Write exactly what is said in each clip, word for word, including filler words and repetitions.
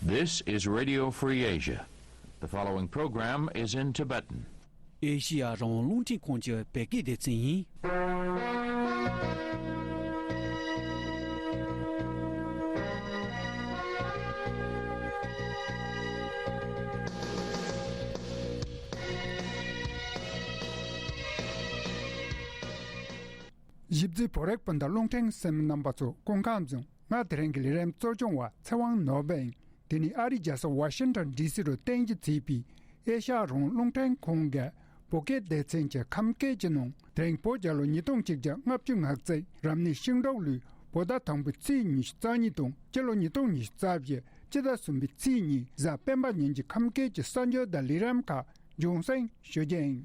This is Radio Free Asia. The following program is in Tibetan. ཨེ་ཤི་ཡ་རང་དབང་རླུང་འཕྲིན་ཁང་གི་བོད་སྐད་སྡེ་ཚན་ཡིན། ཞིབ་འཇུག་བོད་རིག་སྤུན་ཟླ་རླུང་འཕྲིན་གསན་མི་རྣམ་པ་ཚོ་སྐུ་ཁམས་བཟང་། ང་དེ་རིང་གི་ལས་རིམ་གཙོ་སྐྱོང་བ་ཚེ་དབང་ནོར་བུ་ཡིན། དེ་ནི་ཨ་རིའི་རྒྱལ་ས་ཝ་ཤིང་ཊོན་ཌི་སི་རུ་རྟེན་གཞི་བྱས་པའི་ཨེ་ཤ་ཡ་རང་དབང་རླུང་འཕྲིན་ཁང་གི་བོད་སྐད་སྡེ་ཚན་གྱི་ཁམས་སྐད་ཀྱི་ནང་དེ་རིང་བོད་རྒྱལ་ལོ་ཉིས་སྟོང་གཅིག་བརྒྱ་ལྔ་བཅུ་ང་གཅིག་རབ་གནས་ཤིང་འབྲོག་ལོའི་བོད་ཟླ་དང་པོའི་ཚེས་ཉི་ཤུ་རྩ་གཉིས་དང་སྤྱི་ལོ་ཉིས་སྟོང་ཉི་ཤུ་རྩ་བཞི་སྤྱི་ཟླ་གསུམ་པའི་ཚེས་གཉིས་གཟའ་སྤེན་པ་ཉིན་གྱི་ཁམས་སྐད་ཀྱི་གསར་འགྱུར་དང་ལས་རིམ་ཁག་རྒྱང་སྲིང་ཞུ་རྒྱུ་ཡིན།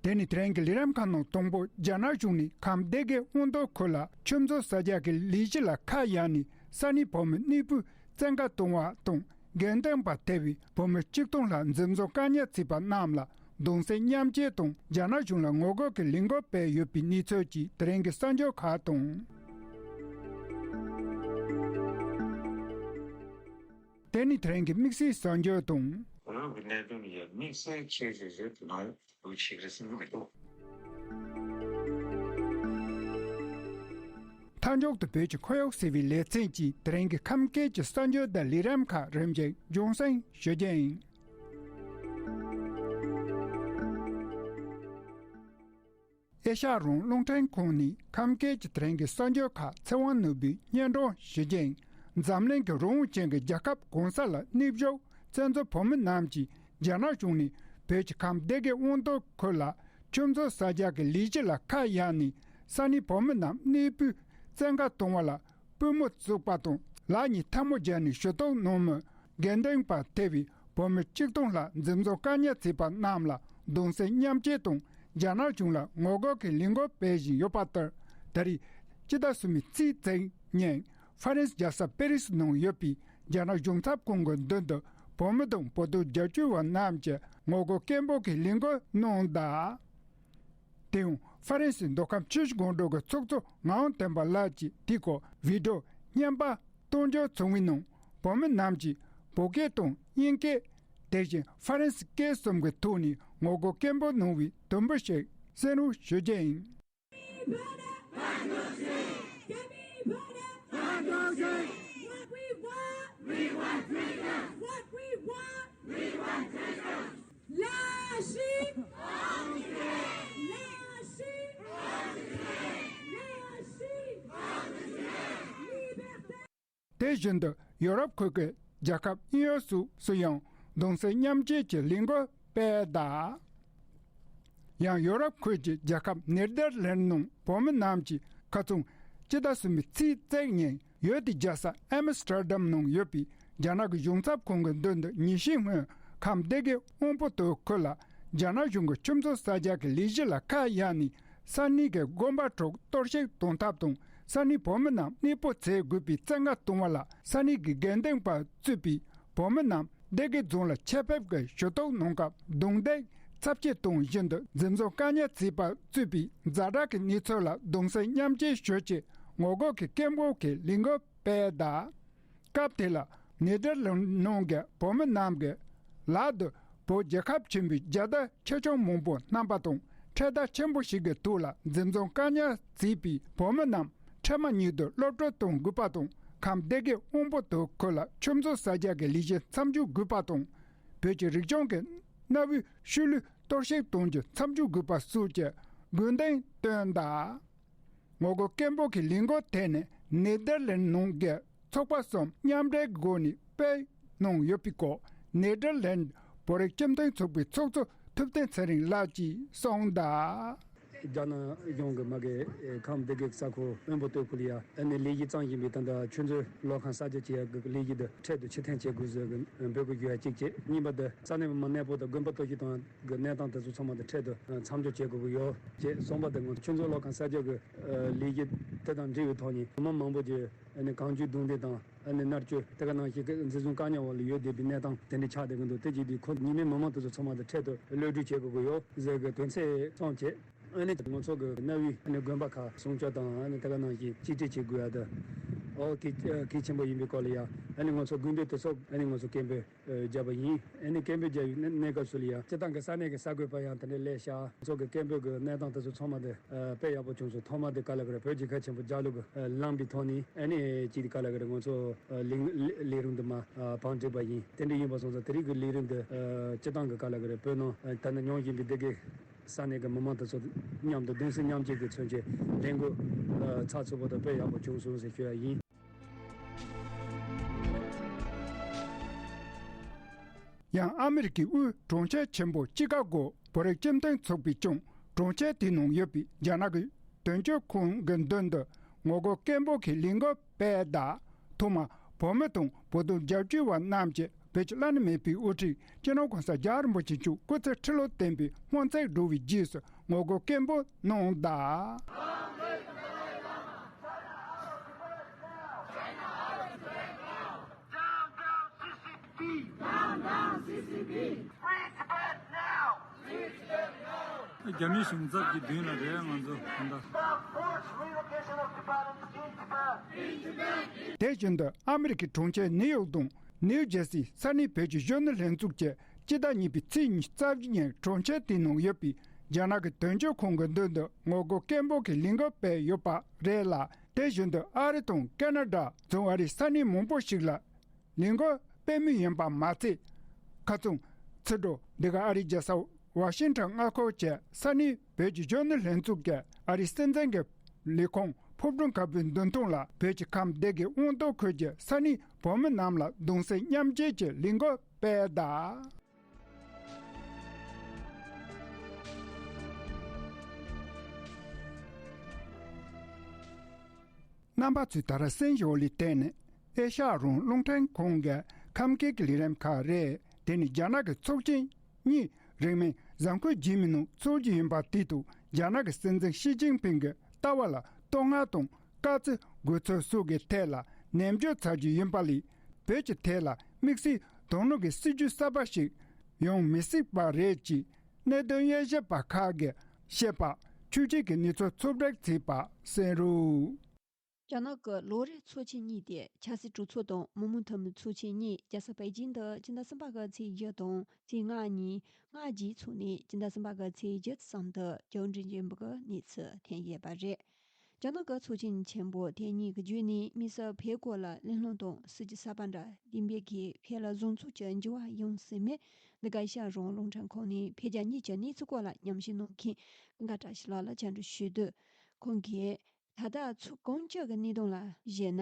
དེ་ནི་དེ་རིང་གི་ལས་རིམ་ཁག་ནང་དང་པོ་རྒྱ་ནག་གཞུང་ནས་ཁམས་སྡེ་དགེ་དབང་རྡོར་ཁུལ་ལ་ཆུ་མཛོད་གསར་རྒྱག་གི་ལས་གཞི་ལ་ཁ་གཡར་ནས་ས་གནས་བོད་མི་གནས་སྤོས་བཙན་བཀའ་གཏོང་བ་དང་དགེ་འདུན་པ་ཐེ་བའི་བོད་མི་གཅིག་སྟོང་ལྷག་འཛིན་བཟུང་བཀག་ཉར་བྱས་པ་རྣམས་ལ་གདུང་སེམས་མཉམ་སྐྱེད་དང་རྒྱ་ནག་གཞུང་ལ་ངོ་རྒོལ་གྱི་ལས་འགུལ་སྤེལ་ཡོད་པའི་གནས་ཚུལ་གྱིས་དེ་རིང་གི་གསར་འགྱུར་ཁག་དང་། དེ་ནི་དེ་རིང་གི་དམིགས་བསལ་གསར་འགྱུར་དང་། བོད་ཀྱི་གནད་དོན་ཡང་དམིགས་བསལ་ཆེ་ཤོས་ཤིག་ཏུ་ནང་འདུག་ཆེ་གི་སྲིད་འཛིན་གྱི་མཐའ་མཇུག་ཏུ་བོད་ཀྱི་ཁོར་ཡུག་ཟེར་བའི་ལེ་ཚན་གྱིས་དེ་རིང་གི་ཁམས་སྐད་ཀྱི་གསར་འགྱུར་དང་ལས་རིམ་ཁག་རིམ་བཞིན་རྒྱང་སྲིང་ཞུ་རྒྱུ་ཡིན། ཨེ་ཤ་ཡ་རང་དབང་རླུང་འཕྲིན་ཁང་ནས་ཁམས་སྐད་ཀྱི་དེ་རིང་གི་གསར་འགྱུར་ཁག་ཚེ་དབང་ནོར་བུས་སྙན་སྒྲོན་ཞུ་རྒྱུ་ཡིན། འཛམ་གླིང་གི་རང་དབང་ཅན་གྱི་རྒྱལ་ཁབ་གང་ས་ལ་གནས་བཞུགས་བཙན་བྱོལ་བོད་མི་རྣམས་ཀྱིས་རྒྱ་ནག་གཞུང་ནས་བོད་ཀྱི་ཁམས་སྡེ་དགེ་དབང་རྡོར་ཁུལ་ལ་ཆུ་མཛོད་གསར་རྒྱག་གི་ལས་གཞི་ལ་ཁ་གཡར་ནས་ས་གནས་བོད་མི་རྣམས་གནས་སྤོས་བཙན་བཀའ་གཏོང་བ་ལ་པུས་མོ་བཙུགས་པ་དང་ལག་གཉིས་ཐལ་མོ་སྦྱར་ནས་ཞུ་གཏུག་གནང་མུས། དགེ་འདུན་པ་ཐེ་བའི་བོད་མི་གཅིག་སྟོང་ལྷག་འཛིན་བཟུང་བཀག་ཉར་བྱས་པ་རྣམས་ལ་གདུང་སེམས་མཉམ་སྐྱེད་དང་རྒྱ་ནག་གཞུང་ལ་ངོ་རྒོལ་གྱི་ལས་འགུལ་སྤེལ་བཞིན་ཡོད་པ་ལྟར། ད་རེས་སྤྱི་ཟླ་གསུམ་པའི་ཚེས་བཅུ་ཉིན་ཧྥ་རན་སི་རྒྱལ་ས་པེ་རི་སི་ནང་ཡོད་པའི་རྒྱ་ནག་གཞུང་ཚབ་ཁང་གི་མདུན་དུ་བོད་མི་དང་བོད་དོན་རྒྱབ་སྐྱོར་བ་རྣམས་ཀྱིས་ངོ་རྒོལ་སྐད་འབོད་ཀྱི་ལས་འགུལ་གནང་གདའ། དེ་ཡང་ཧྥ་རན་སིའི་མདོ་ཁམས་ཆུ་བཞི་སྒང་དྲུག་གི་ཚོགས་གཙོ་ངག་དབང་བསྟན་པ་ལགས་ཀྱིས་དེའི་སྐོར་བི་ཌིའོ་བརྙན་པར་གཏོང་རྒྱུ་བྱུང་བའི་ནང་བོད་མི་རྣམས་ཀྱིས་བོད་སྐད་དང་དབྱིན་སྐད། དེ་བཞིན་ཧྥ་རན་སི་སྐད་གསུམ་གྱི་ཐོག་ནས་ངོ་རྒོལ་སྐད་འབོད་གནང་བའི་དུམ་བུ་ཞིག་གསན་རོགས་ཞུ་རྒྱུ་ཡིན། What we want, we want freedom. What we want, we want freedom. La Chine, la Chine, la Chine, liberté. དེ་བཞིན་དུ་ཡོ་རོབ་ཁུལ་གྱི་རྒྱལ་ཁབ་གཡས་གཡོན་སོགས་སུ་ཡང་གདུང་སེམས་མཉམ་སྐྱེད་ཀྱི་ལས་འགུལ་སྤེལ་གདའ། ཡང་ཡོ་རོབ་ཁུལ་གྱི་རྒྱལ་ཁབ་ནེ་དར་ལེནཌ་ནང་བོད་མི་རྣམས་ཀྱིས་ཁ་རྩང་སྤྱི་ཟླ་གསུམ་པའི་ཚེས་བཅུ་ཉིན་ཡུལ་དེའི་རྒྱལ་ས་ཨེམ་སི་ཊར་ཌམ་ནང་ཡོད་པའི་རྒྱ་ནག་གི་གཞུང་ཚབ་ཁང་གི་མདུན་དུ་ཉིན་ཤས་སྔོན་ཁམས་སྡེ་དགེ་དབང་པོ་ཏོ་ཁུལ་ལ་རྒྱ་ནག་གཞུང་གི་ཆུ་མཛོད་གསར་རྒྱག་གི་ལས་གཞི་ལ་ཁ་གཡར་ནས་ས་གནས་ཀྱི་དགོན་པ་དྲུག་གཏོར་བཤིག་གཏོང་ཐབས་དང་ས་གནས་བོད་མི་རྣམས་གནས་སྤོ་བྱེད་དགོས་པའི་བཙན་བཀའ་གཏོང་བ་ལ་ས་གནས་ཀྱི་དགེ་འདུན་པ་གཙོས་པའི་བོད་མི་རྣམས་སྡེ་དགེ་རྫོང་ལ་ཆེད་ཕེབས་ཀྱིས་ཞུ་གཏུག་གནང་སྐབས་རྡུང་རྡེག་ཚབས་ཆེ་གཏོང་བཞིན་དུ་འཛིན་བཟུང་བཀག་ཉར་བྱས་པ་གཙོས་པའི་ཛ་དྲག་གི་གནས་ཚུལ་ལ་གདུང་སེམས་མཉམ་སྐྱེད་ཞུ་ཆེད་ངོ་རྒོལ་གྱི་སྐད་འབོད་ཀྱི་ལས་འགུལ་སྤེལ་གདའ། སྐབས་དེ་ལ་ནེ་དར་ལེནཌ་ནང་གི་བོད་མི་རྣམས་ཀྱིས་ལག་ཏུ་བོད་རྒྱལ་ཁབ་ཆེན་པོའི་རྒྱལ་དར་ཆེ་ཆུང་མང་པོ་བསྣམས་པ་དང་ཁྲལ་དར་ཆེན་པོ་ཞིག་གི་ཐོག་ལ་འཛིན་བཟུང་བཀག་ཉར་བྱས་པའི་བོད་མི་རྣམས་འཕྲལ་མ་ཉིད་དུ་གློད་བཀྲོལ་གཏོང་དགོས་པ་དང་ཁམས་སྡེ་དགེ་དབང་པོ་ཏོ་ཁུལ་ལ་ཆུ་མཛོད་གསར་རྒྱག་གི་ལས་གཞི་མཚམས་འཇོག་དགོས་པ་དང་བོད་ཀྱི་རིག་གཞུང་གི་གནའ་བོའི་ཤུལ་ལུས་གཏོར་བཤིག་གཏོང་རྒྱུ་མཚམས་འཇོག་དགོས་པ་སོགས་ཀྱི་དགོས་འདུན་བཏོན་གདའ། ངོ་རྒོལ་སྐད་འབོད་ཀྱི་ལས་འགུལ་དེ་ནི་ནེ་དར་ལེནཌ་ནང་གི་ཚོགས་པ་གསུམ་མཉམ་འབྲེལ་སྒོ་ནས་སྤེལ་གནང་ཡོད་པའི་སྐོར་ནེ་དར་ལེནཌ་བོད་རིགས་སྤྱི་མཐུན་ཚོགས་པའི་ཚོགས་གཙོ་ཐུབ་བསྟན་ཚེ་རིང་ལགས་ཀྱིས་གསུངས་གདའ། རྒྱ་ནག་གཞུང་གིས་མ་གི་ཁམས་སྡེ་དགེ་ས་ཁུལ་དབོན་པོ་སྟོད་ཁུལ་ལ་ཡ་ཨ་ནི་ལས་གཞི་བརྩམས་བཞིན་པའི་ད་ལྟ་ཆུ་མཛོད་གློག་ཁང་གསར་རྒྱག་བྱེད་ཡག་གི་ལས་གཞི་འདི་འཕྲལ་དུ་ཕྱིར་འཐེན་བྱེད་དགོས་ཟེར་གི་འབོད་སྐུལ་ཞུ་ཡ་གཅིག་བྱས། གཉིས་པ་འདི་ས་གནས་མི་མང་གནས་སྤོ་དང་དགོན་པ་གཏོར་བཤིག་གཏོང་ཡག་གི་གནས་སྟངས་དེ་ཚོ་ཚང་མ་དེ་འཕྲལ་དུ་མཚམས་འཇོག་བྱེད་དགོས་ཀྱི་ཡོད་ཅེས་གསུངས་པ་དེ་ང་ཚོ་ཆུ་མཛོད་གློག་ཁང་གསར་རྒྱག་གི་ལས་གཞི་དེ་དང་འབྲེལ་བའི་ཐོག་ནས་མི་མང་པོ་ཅིག་ཨ་ནི་གང་བྱུང་རྡུང་རྡེག་དང་ཨ་ནི་མནར་གཅོད་དེ་ག་ནང་བཞིན་གྱི་འཛིན་བཟུང་བཀག་ཉར་འོག་ལ་ཡོད་བསྡད་པའི་གནས་སྟངས་དེ་འདྲ་ཆགས་བསྡད་ཀྱི་འདུག་དེ་བྱས་དུས་ཁོ་ཉེས་མེད་མི་མང་དེ་ཚོ་ཚང་མ་དེ་འཕྲལ་དུ་གློད་བཀྲོལ་བྱེད་དགོས་ཀྱི་ཡོད་ཟེར་གི་དོན་ཚན་གསུངས་བྱས། ཨ་ནི་ང་ཚོ་གི་གནའ་བོའི་ཨ་ནི་དགོན་པ་ཁག་སྲུང་སྐྱོབ་དང་ཨ་ནི་དེ་ག་ནང་བཞིན་གཅིག་སྒྲིལ་བྱེད་དགོས་ཡ་དང་ ཨོ་གལ་གལ་ཆེན་པོ་ཡིན་པའི་སྐོར་ལ་ཡང་ཨ་ནི་ང་ཚོ་དགོན་སྡེ་དེ་ཚོ་ཨ་ནི་ང་ཚོ་སྐད་འབོད་བརྒྱབ་པ་ཡིན། ཨ་ནི་སྐད་འབོད་བརྒྱབ་པའི་གནས་སྐབས་སུ་ལ་ཡང་སྤྱི་བཏང་གི་ས་གནས་ཀྱི་གསར་འགོད་པ་ཡང་དེ་འདྲ་སླེབས་ཤག་ང་ཚོ་གི་སྐད་འབོད་ཀྱི་གནས་སྟངས་དེ་ཚོ་ཚང་མ་དེ་དཔེ་ཡག་པོ་བྱུང་སོང་། ཐོག་མ་དེ་ག་ལ་ག་རེ་བོད་ཀྱི་ཁ་ཆེན་པོ་རྒྱ་ལུགས་ཀྱི་བླངས་པའི་ཐོག་ནས་ཨ་ནི་ཅིག་དེ་ག་ལ་ག་རེ་ང་ཚོ་ལས་ལས་རིམ་དུ་མ་བང་སྒྲིག་པ་ཡིན། དེ་འདྲ་ཡིན་པ་སོང་ཙང་དེ་རིང་གི་ལས་རིམ་འདི་སྤྱི་བཏང་གི་ག་ལ་ག་རེ་བོད་ནང་ད་ནི་མྱོང་བཞིན་པའི་སྡེ་དགེ་ས་གནས་ཀྱི་མི་མང་དེ་ཚོ་མཉམ་དུ་གདུང་སེམས་མཉམ་སྐྱེད་ཀྱི་མཚོན་བྱེད་ལས་འགུལ་ཚགས་ཚུད་པོ་དང་དཔེ་ཡག་པོ་བྱུང་སོང་ཟེར་ཞུ་ཡ་ཡིན། ཡང་ཨ་མི་རི་ཀའི་དབུས་གྲོང་ཁྱེར་ཆེན་པོ་ཅི་ཀ་གོ་བོད་རིགས་སྤྱི་མཐུན་ཚོགས་པའི་ལྕོང་གྲོང་ཁྱེར་དེའི་ནང་ཡོད་པའི་རྒྱ་ནག་གི་དོན་གཅོད་ཁང་གི་མདུན་དུ་ངོ་རྒོལ་སྐད་འབོད་ཀྱི་ལས་འགུལ་སྤེལ་གདའ། ཐོག་མར་བོད་མི་དང་བོད་དོན་རྒྱབ་སྐྱོར་བ་རྣམས་ཀྱིས་བོད་ཀྱི་བླ་ན་མེད་པའི་དབུ་ཁྲིད་སྤྱི་ནོར་གོང་ས་རྒྱལ་བ་རིན་པོ་ཆེ་མཆོག་སྐུ་ཚེ་ཁྲི་ལོ་བརྟན་པའི་སྨོན་ཚིག་སྒྲོག་པའི་རྗེས་སུ་ངོ་རྒོལ་སྐད་འབོད་གནང་གདའ། Down, down, C C P! Down, down, C C P! Free Tibet now! རྒྱ་མིའི་ཞིང་ཚབ་ཀྱི་མདུན་ལ་རེད་ང་ཚོ་ད་ལྟ། Stop forced relocation of Tibetans in Tibet! དེ་བཞིན་དུ་ཨ་མི་རི་ཀའི་གྲོང་ཁྱེར་ནིའུ་ཡོག་དང་ནིའུ་ཇེར་སིའི་ས་གནས་བོད་ཀྱི་གཞོན་ནུ་ལྷན་ཚོགས་ཀྱིས་སྤྱི་ཟླ་གཉིས་པའི་ཚེས་ཉི་ཤུ་རྩ་བཞི་ཉིན་གྲོང་ཁྱེར་དེའི་ནང་ཡོད་པའི་རྒྱ་ནག་གི་དོན་གཅོད་ཁང་གི་མདུན་དུ་ངོ་རྒོལ་སྐད་འབོད་ཀྱི་ལས་འགུལ་སྤེལ་ཡོད་པ་རེད་ལ། དེ་བཞིན་དུ་ཨ་རི་དང་ཁེ་ན་ཌ་བྱང་ཨ་རིའི་ས་གནས་མང་པོ་ཞིག་ལ་ལས་འགུལ་སྤེལ་མུས་ཡིན་པ་མ་ཚད། ཁ་རྩང་ཕྱི་དྲོ་འདི་ག་ཨ་རིའི་རྒྱལ་ས་ཝ་ཤིང་ཊོན་མངའ་ཁུལ་གྱི་ས་གནས་བོད་ཀྱི་གཞོན་ནུ་ལྷན་ཚོགས་ཀྱིས་ཨ་རིའི་སྲིད་འཛིན་གྱི་ལས་ཁུངས་ཕོ་བྲང་དཀར་པོའི་མདུན་ཐང་ལ་བོད་ཀྱི་ཁམས་སྡེ་དགེ་དབང་རྡོར་ཁུལ་གྱི་ས་གནས་བོད་མི་རྣམས་ལ་གདུང་སེམས་མཉམ་སྐྱེད་ཀྱི་ལས་འགུལ་སྤེལ་གདའ། རྣམ་པ་ཚོས་ད་ར་གསན་བཞིན་པ་ལ་བརྟེན་ནས་ཨེ་ཤ་ཡ་རང་དབང་རླུང་འཕྲིན་ཁང་གི་ཁམས་སྐད་ཀྱི་ལས་རིམ་ཁག་རེད། དེ་ནི་རྒྱ་ནག་གི་ཚོགས་ཆེན་གཉིས་རིང་མིན་གཟའ་འཁོར་རྗེས་མའི་ནང་འཚོགས་རྒྱུ་ཡིན་པ་དེ་དང་རྒྱ་ནག་གི་སྲིད་འཛིན་ཞི་ཅིན་ཕིང་གི་ལྟ་བ་ལ་བསྟོད་བསྔགས་དང་དཀའ་ཚེགས་དགོས་ཚུལ་སོགས་ཀྱི་ཐད་ལ་ནན་བརྗོད་བྱ་རྒྱུ་ཡིན་པ་ལས། བོད་ཀྱི་ཐད་ལ་དམིགས་བསལ་དོ་སྣང་གི་སྲིད་ཇུས་གསར་པ་ཞིག་ཡོང་མི་སྲིད་པ་རེད་ཅེས་གནད་དོན་དབྱེ་ཞིབ་པ་ཁག་གིས་བཤད་པ། ཆོས་བརྒྱུད་ཀྱི་གནས་ཚུལ་ཚོད་བསྒྲགས་བྱས་པ་གསན་རོགས། རྒྱ་ནག་གི་ལོ་རེའི་ཚོགས་ཆེན་གཉིས་ཏེ་ཆབ་སྲིད་གྲོས་ཚོགས་དང་མི་མང་འཐུས་མི་ཚོགས་ཆེན་གཉིས་རྒྱལ་ས་པེ་ཅིང་དུ་སྤྱི་ཟླ་གསུམ་པ་གི་ཚེས་བཞི་དང་ཚེས་ལྔ་གཉིས་སྔ་རྗེས་ཚོགས་ནས་སྤྱི་ཟླ་གསུམ་པ་གི་ཚེས་བརྒྱད་ཙམ་དུ་རྒྱལ་བ་འབྲས་སྤུངས་གི་གནས་ཚུལ་ཐོན་ཡོད་པ་རེད། རྒྱ་ནག་གི་ཚོགས་ཆེན་ཆེན་པོ་དེ་གཉིས་ཀྱི་བརྒྱུད་ནས་དམིགས་བསལ་བོད་སྐོར་ལ་གླེང་སློང་དང་སྲིད་ཇུས་གསར་པ་འདྲ་འདིང་བའི་གི་བོད་ལ་བཟོ་ཚོགས་ཀྱི་འགྱུར་བ་ཡོང་སྲིད་མེད། འདི་ག་ཨེ་ཤ་ཡ་རང་དབང་རླུང་འཕྲིན་ཁང་ནས་བོད་རྒྱ་གཉིས་ཀྱི་གནས་ཚུལ་སྐོར་ལ་ཉམས་ཞིབ་གནང་མཁན་ཀུན་དགའ་བཀྲ་ཤིས་ལགས་ལ་བཅར་འདྲི་ཞུས་དུས། ཁོང་གིས་ད་ལྟ་ཚོགས་གང་ཅིའི་གནད་དོན་ལ་གཞིགས་ན།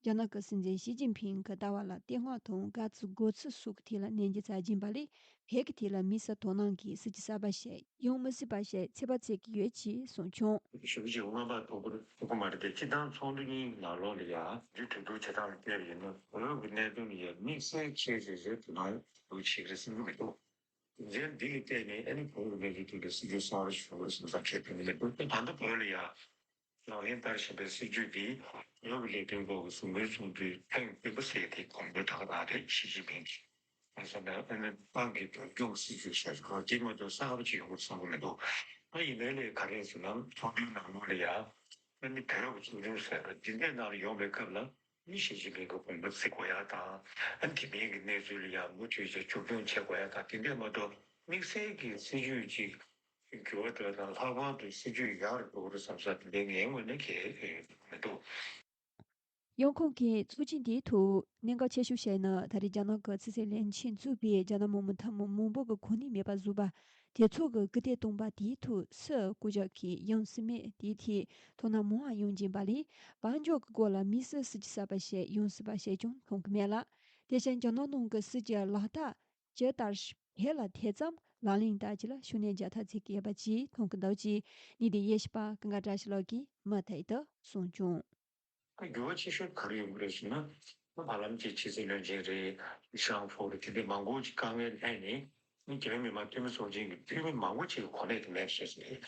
རྒྱ་ནག་གི་སྲིད་འཛིན་ཞི་ཅིན་ཕིང་གི་ལྟ་བ་ལ་བསྟོད་བསྔགས་དང་དགའ་བསུ་དགོས་ཚུལ་སོགས་ཀྱི་ཐད་ལ་ནན་གྱིས་བྱ་བཞིན་པ་ལས། བོད་ཀྱི་ཐད་ལ་དམིགས་བསལ་དོ་སྣང་གིས་སྲིད་ཇུས་གསར་པ་ཞིག་ཡོང་མི་སྲིད་པ་ཞིག་ཚོད་དཔག་བྱེད་ཀྱི་ཡོད་ཅེས་གསུངས་བྱུང་། ཞུ་རྒྱུ་མངོན་པ་དོད་པོ་རེད་ཁོ་མ་རེད་དེ་སྤྱི་བཏང་ཚོགས་འདུ་གཉིས་ནང་ལོགས་ལ་ཡ་རྒྱུ་གྲོས་བསྡུར་བྱེད་སྟངས་ལ་བལྟས་པ་ཡིན་ན་བོད་ཀྱི་གནད་དོན་ལ་ཡ་དམིགས་བསལ་ཆེ་ཆེ་ཆེ་དོ་སྣང་བསྡུར་བྱེད་ཀྱི་རེད་བསམ་གྱི་མི་འདུག་དེ་འདི་ལ་བལྟས་ནས་ཨ་ནི་བོད་ཀྱི་གནད་དོན་ཐོག་ལ་སྲིད་ཇུས་གསར་པ་ཞིག་ཡོང་དགོས་བསམ་བསམ་བྱས་དོན་མི་འདུག་ད་ལྟ་བོད་ལ་ཡ། ལག་ལེན་བསྟར་བཞིན་པའི་སྲིད་ཇུས་འདི་བོད་ཀྱི་ལས་དོན་སྐོར་གྱི་ཟུར་མོལ་ཚོགས་འདུའི་ཐེངས་བདུན་པ་ཟེར་དེ་དགོངས་དོན་ད་ག་ནང་རེད། ཞི་ཅིན་ཕིང་གིས་ང་ཚོ་ནས་ཨ་ནི་ཏང་གི་རྒྱུན་སྐྱོང་སྲིད་ཇུས་བཤད་ཆོག་དེ་མ་གཏོགས་གསར་པ་ཅིག་ཡོང་གི་བསམ་གྱི་མི་འདུག་ཨ་ཡིན་ནའི་ལས་ག་རེ་ཟེར་ན་ཚོགས་འདུའི་ནང་ལོགས་ལ་ཡ་ཨ་ནི་བོད་ཀྱི་ཚོགས་ཆུང་ཟེར་བ་འདི་འདྲའི་ནང་ལ་ཡོང་བའི་སྐབས་ལ་ཨ་ནི་ཞི་ཅིན་ཕིང་གི་དགོངས་པ་བརྩི་དགོས་ཡ་དང་ཨ་ནི་དེ་མིན་གྱི་གནས་ཚུལ་ལ་ཡ་མུ་མཐུད་ཀྱིས་མཇུག་སྐྱོང་བྱེད་དགོས་ཡ་དང་དེ་འདྲས་མ་གཏོགས་དམིགས་བསལ་གྱི་སྲིད་ཇུས་ཅིག་འགྱུར་བ་འགྲོ་དང་ལྷག་པར་དུ་སྲིད་ཇུས་ཡག་རུ་འགྲོ་གི་རེད་བསམ་ས་དེ་འདྲའི་ངའི་ངོས་ནས་གལ་མི་འདུག་ཡང་ཁོང་གིས་ཚོགས་ཆེན་དེའི་ཐོག་གནད་འགག་ཆེ་ཤོས་ཤིག་ནི་ད་རེས་རྒྱ་ནག་གི་ཕྱི་སྲིད་བློན་ཆེན་གཙོས་པའི་རྒྱ་ནག་མི་མང་ཐེངས་མང་པོ་གི་གོ་གནས་མེད་པ་བཟོས་པ་དེ་ཚོ་གི་སྐུ་ཚེ་བཏང་པ་དེའི་ཐོག་སུས་སྐུ་ཞབས་ཀྱིས་ཡོང་སྲིད་མེད་དེའི་ཐད་དོ་སྣང་མང་བ་ཡོང་བཞིན་པ་ལས་དཔལ་འབྱོར་གྱི་སྐོར་ལ་དམིགས་བསལ་སྲིད་ཇུས་གསར་པ་ཞིག་ཡོང་སྲིད་པ་ཞིག་ཀྱང་མཐོང་གི་མེད་ལ། དེ་བཞིན་རྒྱ་ནག་ནང་གི་སྲིད་ཇུས་ལག་བསྟར་ཇི་ལྟར་བོད་ལ་དེ་ཙམ་ལག་ལེན་བསྟར་རྒྱུ་ལ་ཤུགས་སྣོན་རྒྱག་ཐབས་བྱེད་ཀྱི་ཡོད་པ་ཅིག་མཐོང་གི་འདུག་ཅེས་ཉིན་དེའི་དབྱེ་ཞིབ་པ་ཀུན་དགའ་བཀྲ་ཤིས་ལགས་ཀྱིས་མུ་མཐུད་དུ་གསུངས་བྱུང་། ད་འགྱུར་བ་ཆེ་ཤོས་ག་རེ་ཡོང་གི་རེད་ཟེར་ན། ད་བར་ལམ་གྱི་ཕྱི་སྲིད་བློན་ཆེན་རེད། ལི་ཤང་ཧྥོ་རེད། དེ་འདྲའི་མང་པོ་ཅིག་དཀའ་ངལ་འཕྲད་ནས་ནི་རྒྱ་མི་མི་དམངས་འཐུས་མི་ཚོགས་ཆེན་གྱི་འཐུས་མི་མང་པོ་ཅིག་གི་གོ་གནས་དེ་མེད་པ་བཟོས་ཟིན་རེད།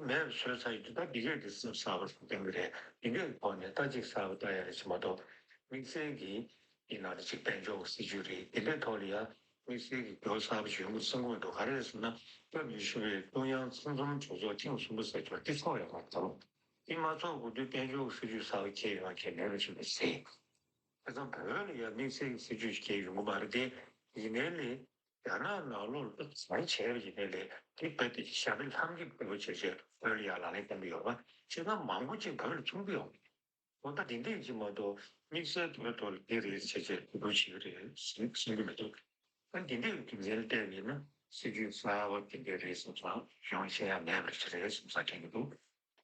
མེད་པ་བཟོས་ཚར་ཡོད་དུས་ད་འདི་གས་དེ་སེམས་གསར་པ་ཞིག་བཏོན་གྱི་རེད། འདི་གས་ཐོག་ནས་ལྟ་ཅིག་གསར་པ་ལྟ་ཡ་རེད་ཅེས་མ་གཏོགས་དམིགས་བསལ་གྱི་ཡིན་ན་རེ་ཅིག་དཔལ་འབྱོར་གྱི་སྲིད་ཇུས་རེད། དེ་འདྲའི་ཐོག་ལ་ཡ་དམིགས་བསལ་གྱི་འགྱུར་བ་གསར་པ་ཞིག་ཡོང་གི་བསམ་གྱི་མི་འདུག་ག་རེ་རེད་ཟེར་ན་སྐབས་ཉི་ཤུ་པའི་ཀྲུང་དབྱང་ཚང་འཛོམས་གྲོས་ཚོགས་ཐེངས་གསུམ་པ་ཟེར་ཆོག་དེ་ཚོགས་ཡོད་པ་ད་ལོ། དེ་མ་ཚོགས་དགོས་དུས་དཔལ་འབྱོར་གྱི་སྲིད་ཇུས་གསར་པ་འཁྱེར་ཡོང་མཁན་མེད་པ་ཞིག་ལ་ཟེར། དེ་ཙང་བོད་ལ་ཡང་དམིགས་བསལ་གྱི་སྲིད་ཇུས་ཤིག་ཡོང་གི་མ་རེད་དེ། ཡིན་ནའི་ལས་རྒྱ་ནག་ནང་ལོགས་ལ་ག་རེ་བྱས་པ་ཡིན་ནའི་ལས་དེ་བོད་དེ་ཞབས་པད་ལྷམ་གྱི་བོད་པ་བྱས་བྱས་བོད་ལ་ཡང་ལག་ལེན་བསྟར་གྱི་ཡོད་པ་བྱས་ཙང་མང་པོ་ཅིག་བོད་ལ་ཚུར་འབུད་ཡོང་གི་འོ་ད་དེ་འདྲས་ཅིག་མ་གཏོགས་དམིགས་བསལ་བོད་ཐོག་ལ་འདི་རེད་ཟེར་བྱས་འབུད་བྱེད་ཀྱི་རེད་ཟེར་བཤད་ཀྱི་མི་འདུག་ཨ་འདི་འདྲས་ཀྱི་རྒྱུ་མཚན་ལ་བལྟས་པ་ཡིན་ན་སྲིད་ཇུས་གསར་པ་དེ་འདྲས་རེད་བསམ་སོང་། ཡོང་ཤེས་ཡ་མེད་པ་ཞིག་རེད་བསམ་ས་དྲན་གྱི་འདུག་